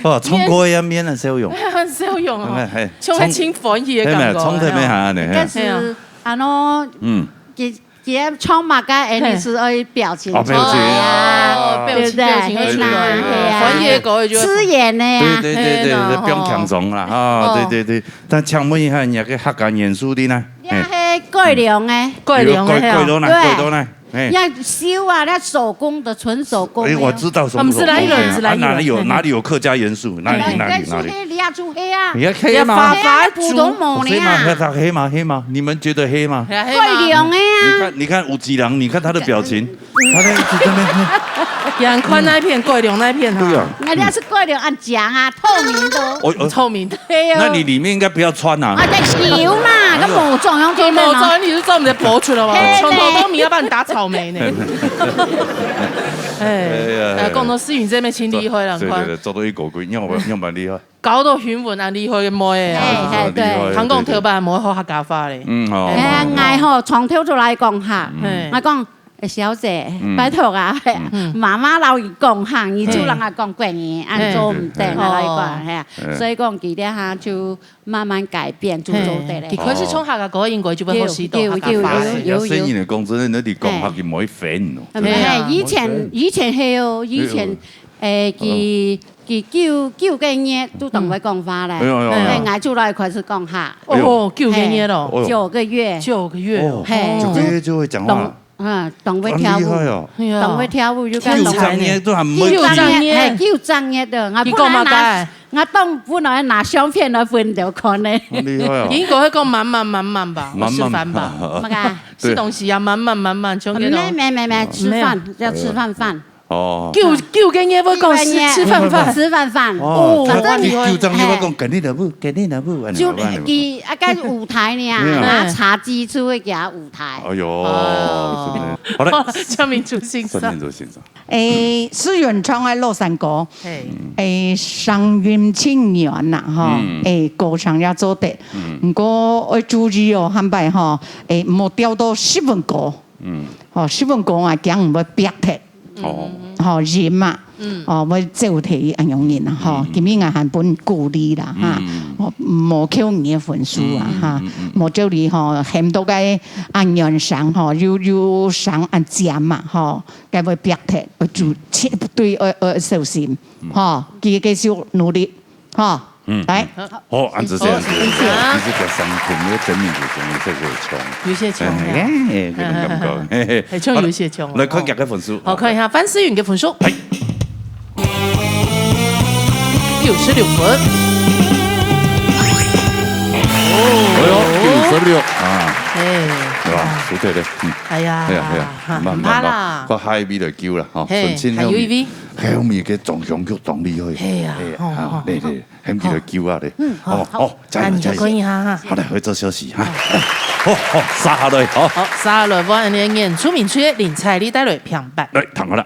哇，唱歌也面啊笑容。笑容哦，哎，哎，像个真歡喜个感觉。哎呀，唱得蛮好呢，嘿。但是，哎呀。啊喏，嗯。其 其实唱嘛个，哎，嘿。你是愛表情出來啊，哦，表情，對不對？表情愛出來。嘿啦，嘿啊。歡喜个歌就愛出來。刺眼的啊。對，對，對，對，嘿喏，對，不用強裝啦，吼。哦。對，對，對。但請問一下，你那個客家元素的呢？你那係改良的。改良的，改，改良的，對。改良的，嘿。你要繡啊，那手工的，純手工的。哎，我知道手工，啊，不是那一輪，手工的。是那一輪。啊，哪裡有，嘿。哪裡有客家元素？哪裡，哎，哪裡，哪裡？你要黑，你要黑啊。你要黑嗎？你要發，發黑啊，普通毛呢啊。黑嗎？黑嗎？黑嗎？你們覺得黑嗎？ 係啊，係嘛？改良的啊。你看，你看吳吉良，你看他的表情，他那一直在那邊。楊寬那一片，改良那一片哈。對啊。人家是改良恁講啊，透明的。哦，哦。透明的。對啊。那你裡面應該不要穿啊。啊，在球嘛，哎呦。跟某種用做那種。某種，你是專門在播出來嗎？對，對。從頭到尾要幫你打草莓呢。哎，哎呀，哎呀。呃，講到思雲這邊，真厲害啦，你看。對，對，對，做到一狗鬼，你有沒有，你有沒有厲害？ 搞到雲雲恁厲害个妹仔啊。嘿，嘿，對。厲害，聽講頭擺無好客家話咧。嗯，哦。哎，𠊎吼，從頭出來講哈，嗯。𠊎講，哎，小姐，嗯。拜託啊，嗯。媽媽摎你講哈，你就讓她講國語，嗯。恁做毋得，嗯。𠊎摎你講，哦。嘿啊。嗯。所以講，佢這下就慢慢改變，就做得了。嘿，佢開始唱客家歌，應該就會學習到客家話。有，有，有，有。也，也聲音的講，真的，你講客語無會煩哦。嘿。真的啊。哎，以前，無會煩。以前係哦，以前，有。哎，佢 佢九，九個月都當會講話咧。哎呦，哎呦，哎呦。哎，𠊎就來開始講客。哎呦。哦，九個月咯。嘿，哎呦。九個月。九個月。哦，嘿。九個月就會講話。當，嗯，當會跳舞。很厲害哦。哎呀。當會跳舞，又敢當會，天才呢。九個月都還沒有，九個月，九個月。嘿，九個月的，𠊎本來拿，你講麼个？𠊎當，本來拿相片來分你看呢。很厲害哦。應該會講慢慢慢慢吧，慢慢，我示範吧。麼个？對。食東西啊，慢慢慢慢，像該種。沒，沒，沒，沒，吃飯，沒有。要吃飯飯。 哦。九，九個月會講食，九個月。食飯飯。食飯飯。哦，哦，反正，九，九個月會講，嘿。今日哪步，今日哪步，就，恁樣，恁樣。佢，啊，該舞台呢，沒有。拿茶几就會給他舞台。哎呦，哦。真的。好嘞。江明珠先生。江明珠先生。誒，思雲唱个老山歌，嘿。誒，聲音清軟啦，吼，嗯。誒，歌聲也做得。嗯。毋過愛注意哦，下擺吼，誒，莫調到十分高。 嗯。吼，十分高啊，驚會煏忒。哦。吼，音嘛。嗯。哦，會走忒恁樣人啊，吼，嗯。今日𠊎還分鼓勵啦，哈。嗯。哦，莫扣你个分數啊，嗯，哈。嗯，嗯，嗯。莫叫你吼，喊到該恁遠聲吼，又，又聲恁尖嘛，吼，該會煏忒，愛注，切，對，愛，愛小心，嗯。吼，繼，繼續努力。 哈，嗯，來。嗯。好，恁仔細，恁仔細，謝謝。你係較傷痛，你个真名就真个係會唱。有些唱，哎，哎，哎，這種感覺，嘿，嘿。哎，唱有些唱哦。好了，來看佢个分數。好，看一下范思雲个分數。哎。九十六分。哎呦，九十六啊。哎。對吧？輸忒了，嗯。哎呀，哎呀，哎呀，哈，慢慢，毋怕啦。慢，看下一位來救啦，吼，嘿，順順後面，還有一位。後面个裝香腳當厲害。嘿呀，哎呀，吼，吼，啊，對，對。 喊佢來救啊咧。嗯，好，哦，好，哦，加油，那你就加油。可以哈，哈。好嘞，會做消息哈。好，好，殺下來，好。好，殺下來，我恁樣念，出名出个林采莉帶來平白。來，聽好了。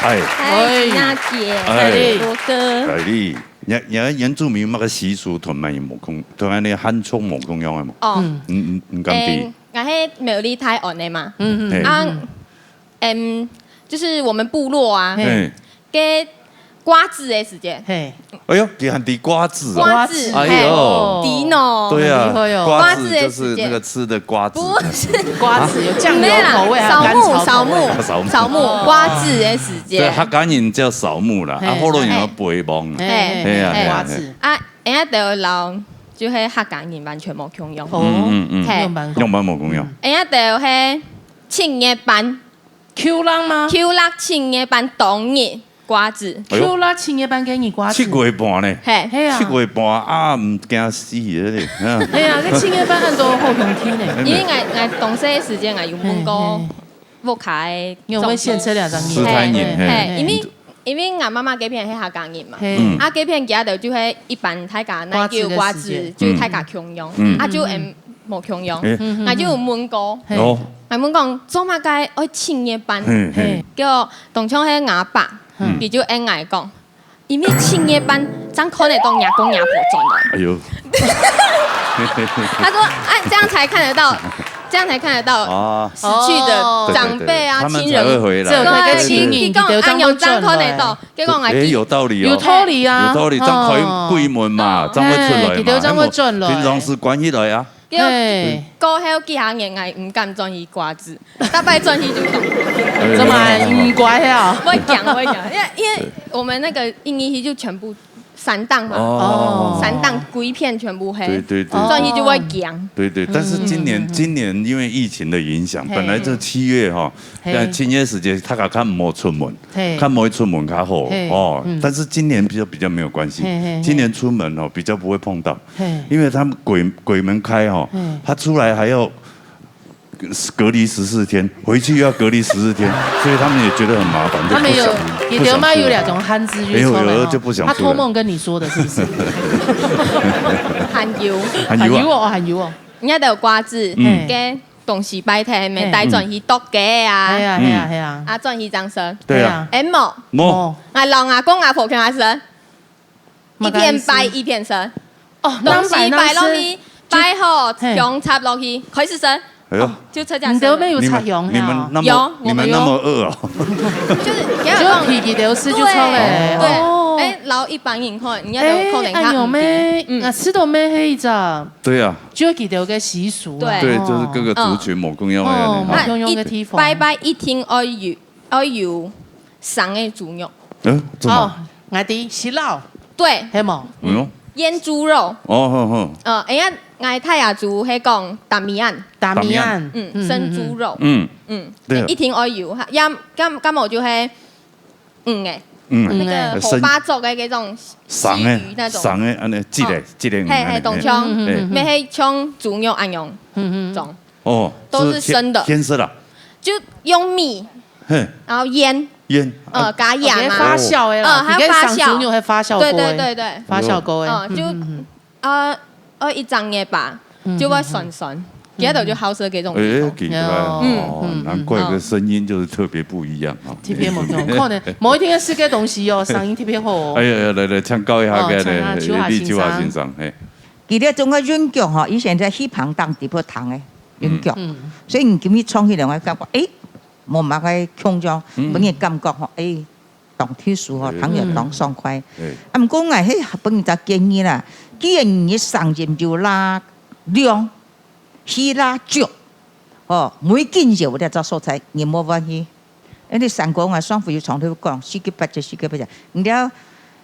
哎，嗨，哎，金雅姐，哎，罗哥。哎，你，你，你原住民那个习俗同埋有無共，同埋你漢族無共樣个無？哦，嗯，嗯，嗯，你敢知？哎，𠊎係苗栗泰安个嘛。嗯，嗯。嘿。啊，嗯，就是我們部落啊，嘿。嘿。該瓜子个時節。嘿。哎喲，你還知瓜子啊？瓜子，哎喲。嘿，知喏。對啊，很厲害哦。瓜子就是那個吃的瓜子。不是。瓜子有醬油口味，還有甘草口味。沒啦，掃墓，掃墓，掃墓。掃墓，瓜子个時節。對，客家人叫掃墓啦，啊，嘿。福佬人叫培墓。嘿，嘿，嘿啊，嘿啊，瓜子。啊，人家就摎，就係客家人完全無共樣。哦，嗯，嗯，嗯。嘿。樣般講。樣般無共樣。人家就係七月半。 舊曆嗎？舊曆七月半當日瓜子。哎喲。舊曆七月半該日瓜子。七月半呢？嘿。嘿啊。七月半啊，毋驚死个咧。啊。嘿啊，該七月半恁多好天氣呢。因為𠊎，𠊎當細个時節，𠊎有問過嘿，嘿。屋下个長輩。你有問現在兩張年？斯坦人，嘿，嘿，嘿。因為，因為𠊎媽媽該片係客家人嘛，嘿。嗯。啊，該片佢兜就係一般大家拿瓜子个時節。叫瓜子，就係大家共樣，嗯。啊，就，嗯，無共樣。哎。嗯，嗯，嗯。𠊎就有問過，嘿。哦。 𠊎問講，做麼个愛七月半？嘿，嘿。嘿。結果當像係𠊎爸，嗯。佢就應𠊎講，因為七月半正看得到若公若婆轉來。哎喲。他說，啊，這樣才看得到，這樣才看得到啊。死去的長輩啊，哦。對，對，對，親人。他們才會回來。只有那個親人，佢就正會轉來。佢講，啊，有這樣看得到。結果𠊎，哎，有道理哦。有道理啊。有道理，正開鬼門嘛，哦。正會出來嘛。嘿，佢就正會轉來。平常時關起來啊。 嘿。過後幾下年，𠊎毋敢轉去瓜子，逐擺轉去就講。哎，怎麼，你毋乖啊？會驚，會驚，因為，因為我們那個印尼戲就全部山洞嘛，哦。山洞規片全部黑，對，對，對。轉去就會驚。對，對，但是今年，嗯。今年因為疫情的影響，嘿。本來這七月哈，嘿。但七月時節，大家較毋好出門，嘿。較毋好出門較好，嘿，哦，嗯。但是今年比較，比較沒有關係，嘿，嘿，嘿。今年出門哦，比較不會碰到。 嘿。因為他們鬼，鬼門開哦，嘿。他出來還要隔離十四天，回去又要隔離十四天，所以他們也覺得很麻煩，就不想，他們有，不想出來。也有嘛有兩種漢字，沒有，就是出來哦。有的就不想出來。他託夢跟你說的是不是？還有。還有啊。還有哦，還有哦。人家都有瓜子，嗯。跟東西擺攤，嘿。帶轉去剁雞啊。嘿啊，嘿啊，嘿啊。啊，轉去這樣生。對啊。嘿啊。哎，無。無。啊，老阿公阿婆跟他生。 一片擺一片生。哦，東西擺落去，擺好，嘿。香插落去，開始生。哎喲。就出這樣生了。你兜乜有插香係啊？你們，你們那麼，有，你們那麼惡哦。我們有。就是，就皮皮流失就出來了。對，對。哦。哎，然後一般人看，人家都可能看毋到。哎，哎喲咩，嗯。啊，吃到咩係一隻。對啊。就佢兜个習俗啊。對。對，就是各個族群無共樣个。哦，無共樣个地方。啊，一，拜拜一定愛有，愛有生个豬肉。嗯，做麼？哦，𠊎知，食老。 對。係無？哎喲。醃豬肉。哦，好，好。呃，哎呀，𠊎大雅族係講打米ăn。打米ăn。打米ăn。嗯，嗯，生豬肉。嗯。嗯，對。一定愛有，哈，要，要，要麼就係，嗯，哎，嗯。那個火把做个那種生个，西魚那種。生个，恁呢，一個，哦。一個，嘿，嘿，恁呢，當像，嘿。嗯，嗯，嗯，嗯。乜係像豬肉恁樣，嗯，嗯。種。哦，都是生的。是鮮，鮮色的。就用米，嘿。然後醃，醃，呃，啊。加鹽啊。哦，發酵个啦，呃，還有發酵。比較像豬肉還發酵過个。對，對，對，對。發酵過个。嗯，就，嗯，嗯，嗯。呃，呃，一張个吧，嗯，就會酸酸，嗯，嗯。佢兜就好食這種地方。哎，奇怪哦，哦，嗯，嗯，難怪這聲音就是特別不一樣啊。特別無同，可能某一天个世界東西哦，聲音特別好哦。哎呀，來，來，請教一下哦，該，請教秋華先生。李秋華先生，嘿。佢這種个韻腳吼，以前在戲棚當地方聽个韻腳，嗯，嗯。所以你今日唱起來，我感覺，哎，無麼个共樣，嗯。分人感覺吼，哎， 當特殊吼，嗯。聽了當爽快。嗯。啊，毋過𠊎係分一隻建議啦，既然你聲音有罅亮，氣罅足，吼，無緊要這隻所在，你莫換去。因為三哥啊，上回有長頭講，四級八級，四級八級，你了，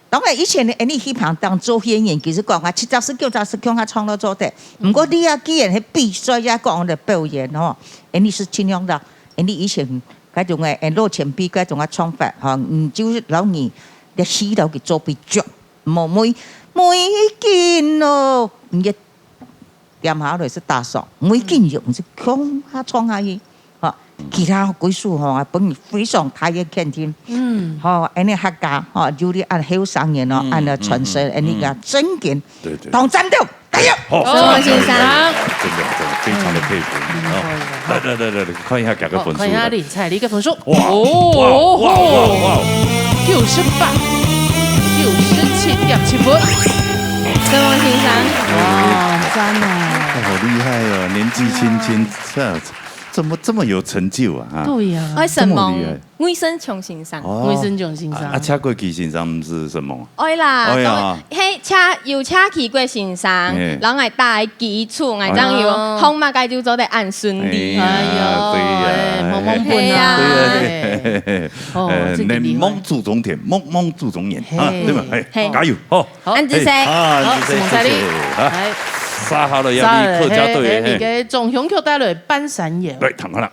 當然以前的，哎，你戲棚當做演員，其實講啊，七隻字、九隻字，共下唱都做得。毋過你啊，既然係比賽啊，講的表演吼，哎，你係盡量的，哎，你以前 該種个，誒，老前輩該種个唱法，吼，你就摎你个氣摎佢做比較，無，無，無要緊咯，你个點下來係打爽，無要緊用，就共下唱下去，吼，其他歸屬吼，分你非常大个肯定。嗯。吼，恁呢客家，吼，有你恁後生人哦，嗯，恁呢傳承，嗯，嗯，恁呢个正經，對，對。當讚的，加油！好，好，先生。真的，真的。非常的佩服你哦。嗯，厲害了。来来来来，看一下佢个分数。好，看一下林采莉个分数。哇，哦，哇，哇，哇，哇。九十八，九十七点七分。沈旺先生。哇，讚哦。哦，好厲害哦，年紀輕輕，嗯。這，怎麼這麼有成就啊？哈。對呀。哎，沈旺。這麼厲害。 魏盛強先生。哦。魏盛強先生。啊，啊，車過去先生毋係沈旺啊？愛啦，哎呀。都，嘿，車，有車去過先生，嘿。然後𠊎打个基礎，𠊎正有哎。哦。放馬該就做得恁順利。哎呀，哎喲，對呀。哎，摸摸本啊。嘿啊。對呀。哎。哦，呃，這個厲害。莫忘初衷田，莫忘初衷人啊，嘿。對吧？哎，嘿。加油，好。好。恁仔細。哎，啊，恁仔細，好，沈旺，謝謝，啊。來。煞下了，要你客家隊，嘿，嘿，嘿。你个中興區帶來半山腰。來，聽好了。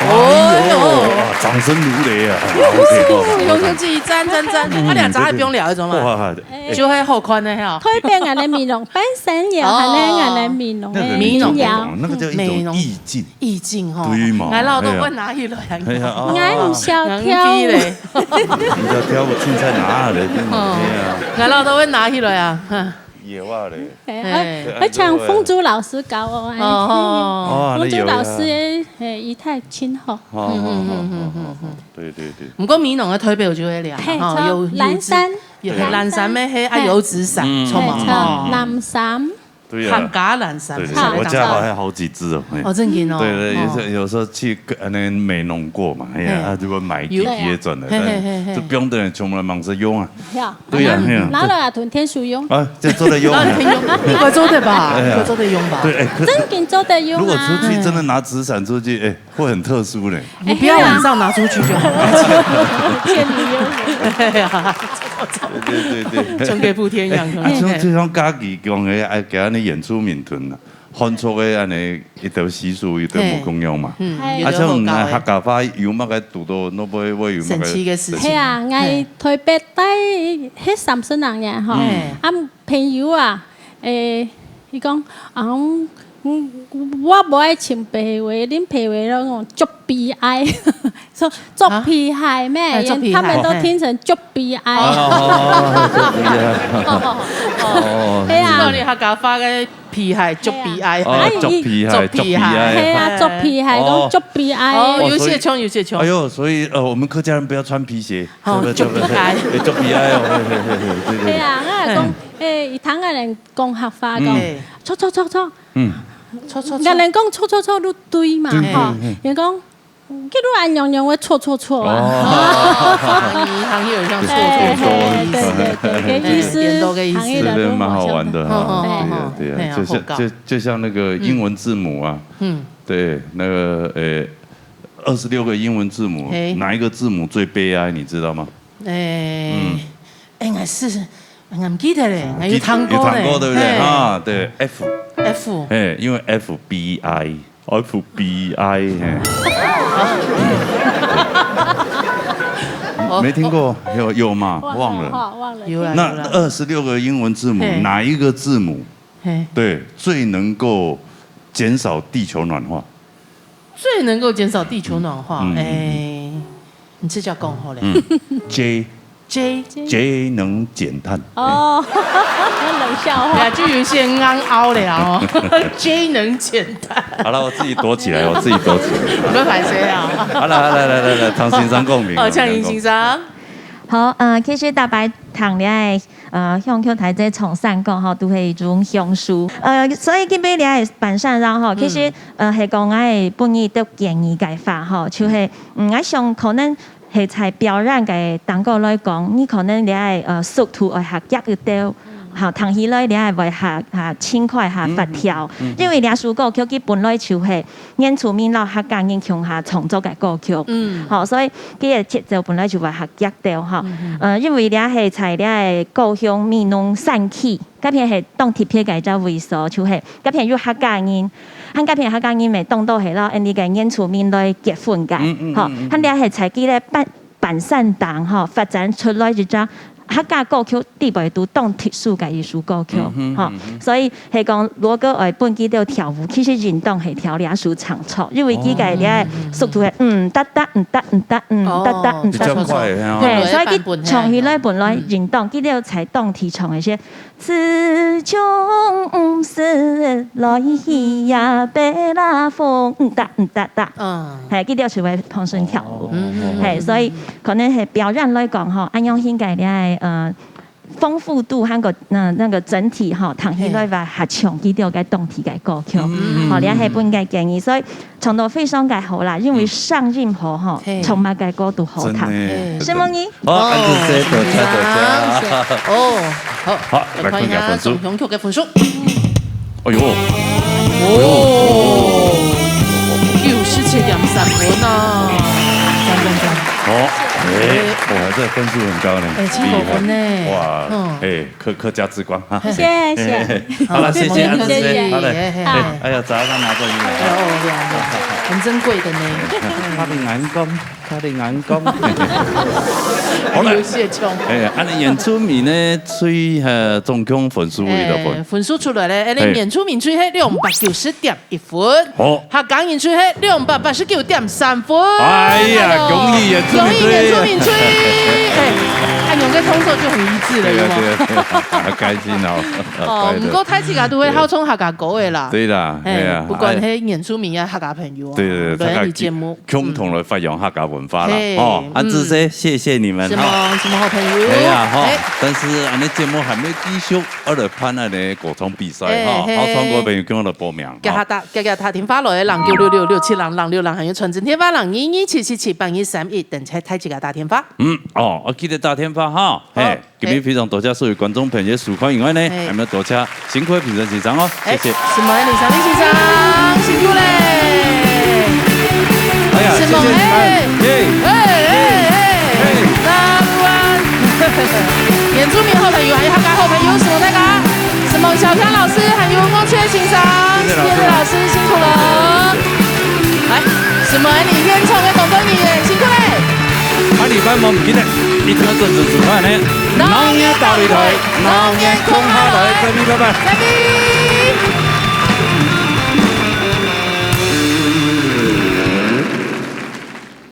哎喲，哇，掌聲如雷啊！OK，好，好，好。雄雄姐，讚，讚，讚。嗯，啊，兩隻還不用聊，你知道嗎？對，對。哇，就還好看呢，哈。特別𠊎个美濃，半山腰，哦。還有𠊎个美濃个那個美濃。美濃，那個叫一種美濃。意境。 意境吼。對嘛，𠊎老豆會拿起來啊。哎呀，哦。𠊎毋曉跳舞。人飛咧。你曉跳舞，凊彩拿下來，對嘛，哦。哎呀。𠊎老豆會拿起來啊，哈。有啊咧。哎，嘿。哎，哎，請鳳珠老師教我啊。哦，哦，哦。哦，鳳珠老師，那有啊。嘿，儀態真好。哦，哦，哦，哦，哦，哦，對，對，對。毋過美濃个代表就會涼，嘿，吼，著，有，有藍衫。有，藍衫咩？嘿，啊，嘿。有紙傘，嗯。著嘛，嘿，著，吼。藍衫。對啊。客家藍衫，對對，客家藍衫。我家好像好幾隻哦，嘿。哦，真的哦。對對，有時候，哦。有時候去，呃，那美濃過嘛，哎呀，嘿。啊，就會買幾，有。幾隻轉來，嘿嘿嘿嘿。但是就不用等，全部來忙着用啊。呀，對呀，拿，嘿呀。拿來啊，同天使用。啊，這做得用啊。拿來用，應該做得吧？哎呀。應該做得用吧？對，哎，可，真的做得用啊。如果出去真的拿紙傘出去，哎，會很特殊嘞。你不要晚上拿出去就好。哎呀。對呀。對對對對。像个鋪天一樣，哎，啊，像，嘿。就像家己講的，哎，今日原住民團啊，漢族的恁呢一條習俗，一條無共樣嘛。嘿。嗯，啊，有的好搞的。像客家話有麼个堵到，那不會，會有麼个神奇的事情。係啊，嘿。𠊎台北待該三十零年吼，嘿。啊，朋友啊，誒，佢講，啊，嗯，我無愛穿白話，恁白話攏講足悲哀，說足悲哀咩？啊？哎，足悲哀。他們都聽成足悲哀。哦，足悲哀。哦，哦，哦。係啊。知道你客家話个皮鞋，足悲哀。哦，哎，足皮鞋，足皮鞋。足悲哀。係啊，足悲哀，哦。講足悲哀。哦，有些像，有些像。哎呦，所以，呃，我們客家人不要穿皮鞋，哦，對不對？足悲哀。對不對？哎，足悲哀哦，嘿，嘿，嘿，嘿，對，對，對。係啊，𠊎講，嗯。誒，佢聽𠊎等講客話，講，嗯。著，著，著，著。嗯。著，著，著。𠊎等講著，著，著，就對嘛，對，吼。對，對。人講，嗯，佢都恁樣樣會著，著，著啊。哦。客語，客語有像著，著，著。對，對，對，對，對，意思，顛倒个意思。客語的都蠻好玩的哈。嗯，嗯，嗯，嗯。對啊，對啊，對啊，就像，好搞。就，就像那個英文字母啊。嗯。對，那個，呃，二十六個英文字母，嘿。哪一個字母最悲哀，你知道嗎？誒，嗯。誒，𠊎係，𠊎毋記得咧，𠊎有聽過咧。有聽過，對不對？嘿。啊，對，F。F。嘿，因為F B I，F B I，嘿。哦。沒聽過？有，有嗎？忘了。忘了，忘了。有啊，那有啊。二十六個英文字母，嘿。哪一個字母，嘿。對，最能夠減少地球暖化？ 最能夠減少地球暖化，嗯，嗯，嗯。誒，你這叫講好咧。嗯，J。J。節能減碳。哦，冷笑話。對啊，就有一些人拗了哦。節能減碳。好了，我自己躲起來，我自己躲起來。毋好歹勢啊。好了，好了，來來來，湯先生共鳴啊，哦，湯先生。好，呃，其實逐擺聽了 呃，鄉曲大姐唱山歌吼，都係一種享受。呃，所以今晡日个板上上吼，嗯。其實，呃，係講𠊎本人个建議个話吼，就係，嗯，𠊎想可能係在表演个當中來講，你可能你愛，呃，速度愛較遽一兜，嗯。吼，聽起來你愛會較，較輕快、較活跳。嗯，嗯，嗯，嗯。因為這首歌曲佢本來就係 原住民摎客家人共下創作个歌曲。嗯。吼，所以佢个節奏本來就會較遽兜吼。嗯哼。呃，因為這係在這个高雄美濃山區，該片係當特別个一隻位所，就係該片有客家人，還該片客家人乜當多係摎𠊎等个原住民來結婚个。嗯，嗯，吼，嗯，嗯，嗯。還這係在佢个半 半山頂吼，發展出來一隻客家歌曲裡背都當特殊个一首歌曲，嗯哼，吼。嗯哼。所以係講，如果愛分佢兜跳舞，其實應當係跳這首長曲，因為佢个這速度係，嗯，噠噠，嗯，噠，嗯，噠，嗯，噠噠，哦。嗯，噠，嗯，噠。比較快，哦。嘿，所以佢唱起來本來應當，嗯。佢兜在當地唱一些 自從毋識來去呀，白啦風，嗯，噠，嗯，噠，噠。嗯。嘿，佢兜就會幫手跳舞。哦，哦，哦。嘿，所以可能係表演來講吼，恁樣應該咧，呃，豐富度還有，呃，那個整體吼，聽起來會較像佢兜个當地个歌曲。嗯，嗯，嗯。吼，這係本人个建議，所以 唱到非常个好啦，因為聲音好吼，嗯。嘿。唱麼个歌都好聽。真的，嘿。承蒙你。好，恁仔細，多謝，多謝。哦，好，好，來看一下分數。來看一下總共曲个分數。哎喲，哦，九十七點三分啊。讚，讚，讚。好，哎，哇，這分數很高呢，哎，七十分呢。哇，嗯。哎，客，客家之光啊。謝謝。好了，謝謝，謝謝。謝謝。好嘞，哎，哎呀，早上拿到你。哎，哦，對啊，對啊，很珍貴的呢。他的眼光，他的眼光。好了。有些窮。哎，恁仔原住民呢，最，呃，總共分數幾多分？哎，分數出來了，哎，嘿。原住民最係兩百九十點一分。好。客家人最係兩百八十九點三分。哎呀，哎喲，恭喜原住民隊。恭喜原住民隊。哎，恁樣个動作就很一致了，對啊，有嗎？對啊，對啊，好開心哦。哦，快樂。毋過大自家都會好唱客家歌的啦。對啦，嘿，對啊，不管係原住民啊，客家朋友啊，對，對，對，來你節目，共同來發揚客家文化啦。嗯。嘿，哦，啊，嗯。這些謝謝你們哈。什麼，什麼好朋友？哎呀，哈，哎。但是恁呢節目還沒繼續，我來辦恁呢歌唱比賽哈，哎，嘿。好唱歌朋友跟我來報名，哈。給他打，給，給他電話來，零九六六六七零零六零，還有傳真電話，零二二七七七八二三一，等待大自家打電話。嗯，哦，我記得打電話哈，嘿。好。 今日非常多謝所有觀眾朋友收看以外呢，嘿。還有多謝辛苦的評審先生哦，哎，謝謝。什麼李祥利先生，辛苦嘞！哎呀，什麼，謝謝你們。哎，耶。哎，哎，哎，哎。Number one。原住民好朋友，還有客家好朋友，什麼大家？什麼小強老師，還有孟雀先生，謝謝老師。謝謝老師，辛苦了。來，什麼你現場的工作人員，辛苦嘞！ 下禮拜無毋緊个，一定要準時收看呢。老年大擂台，老年共下來，再見，拜拜。再見。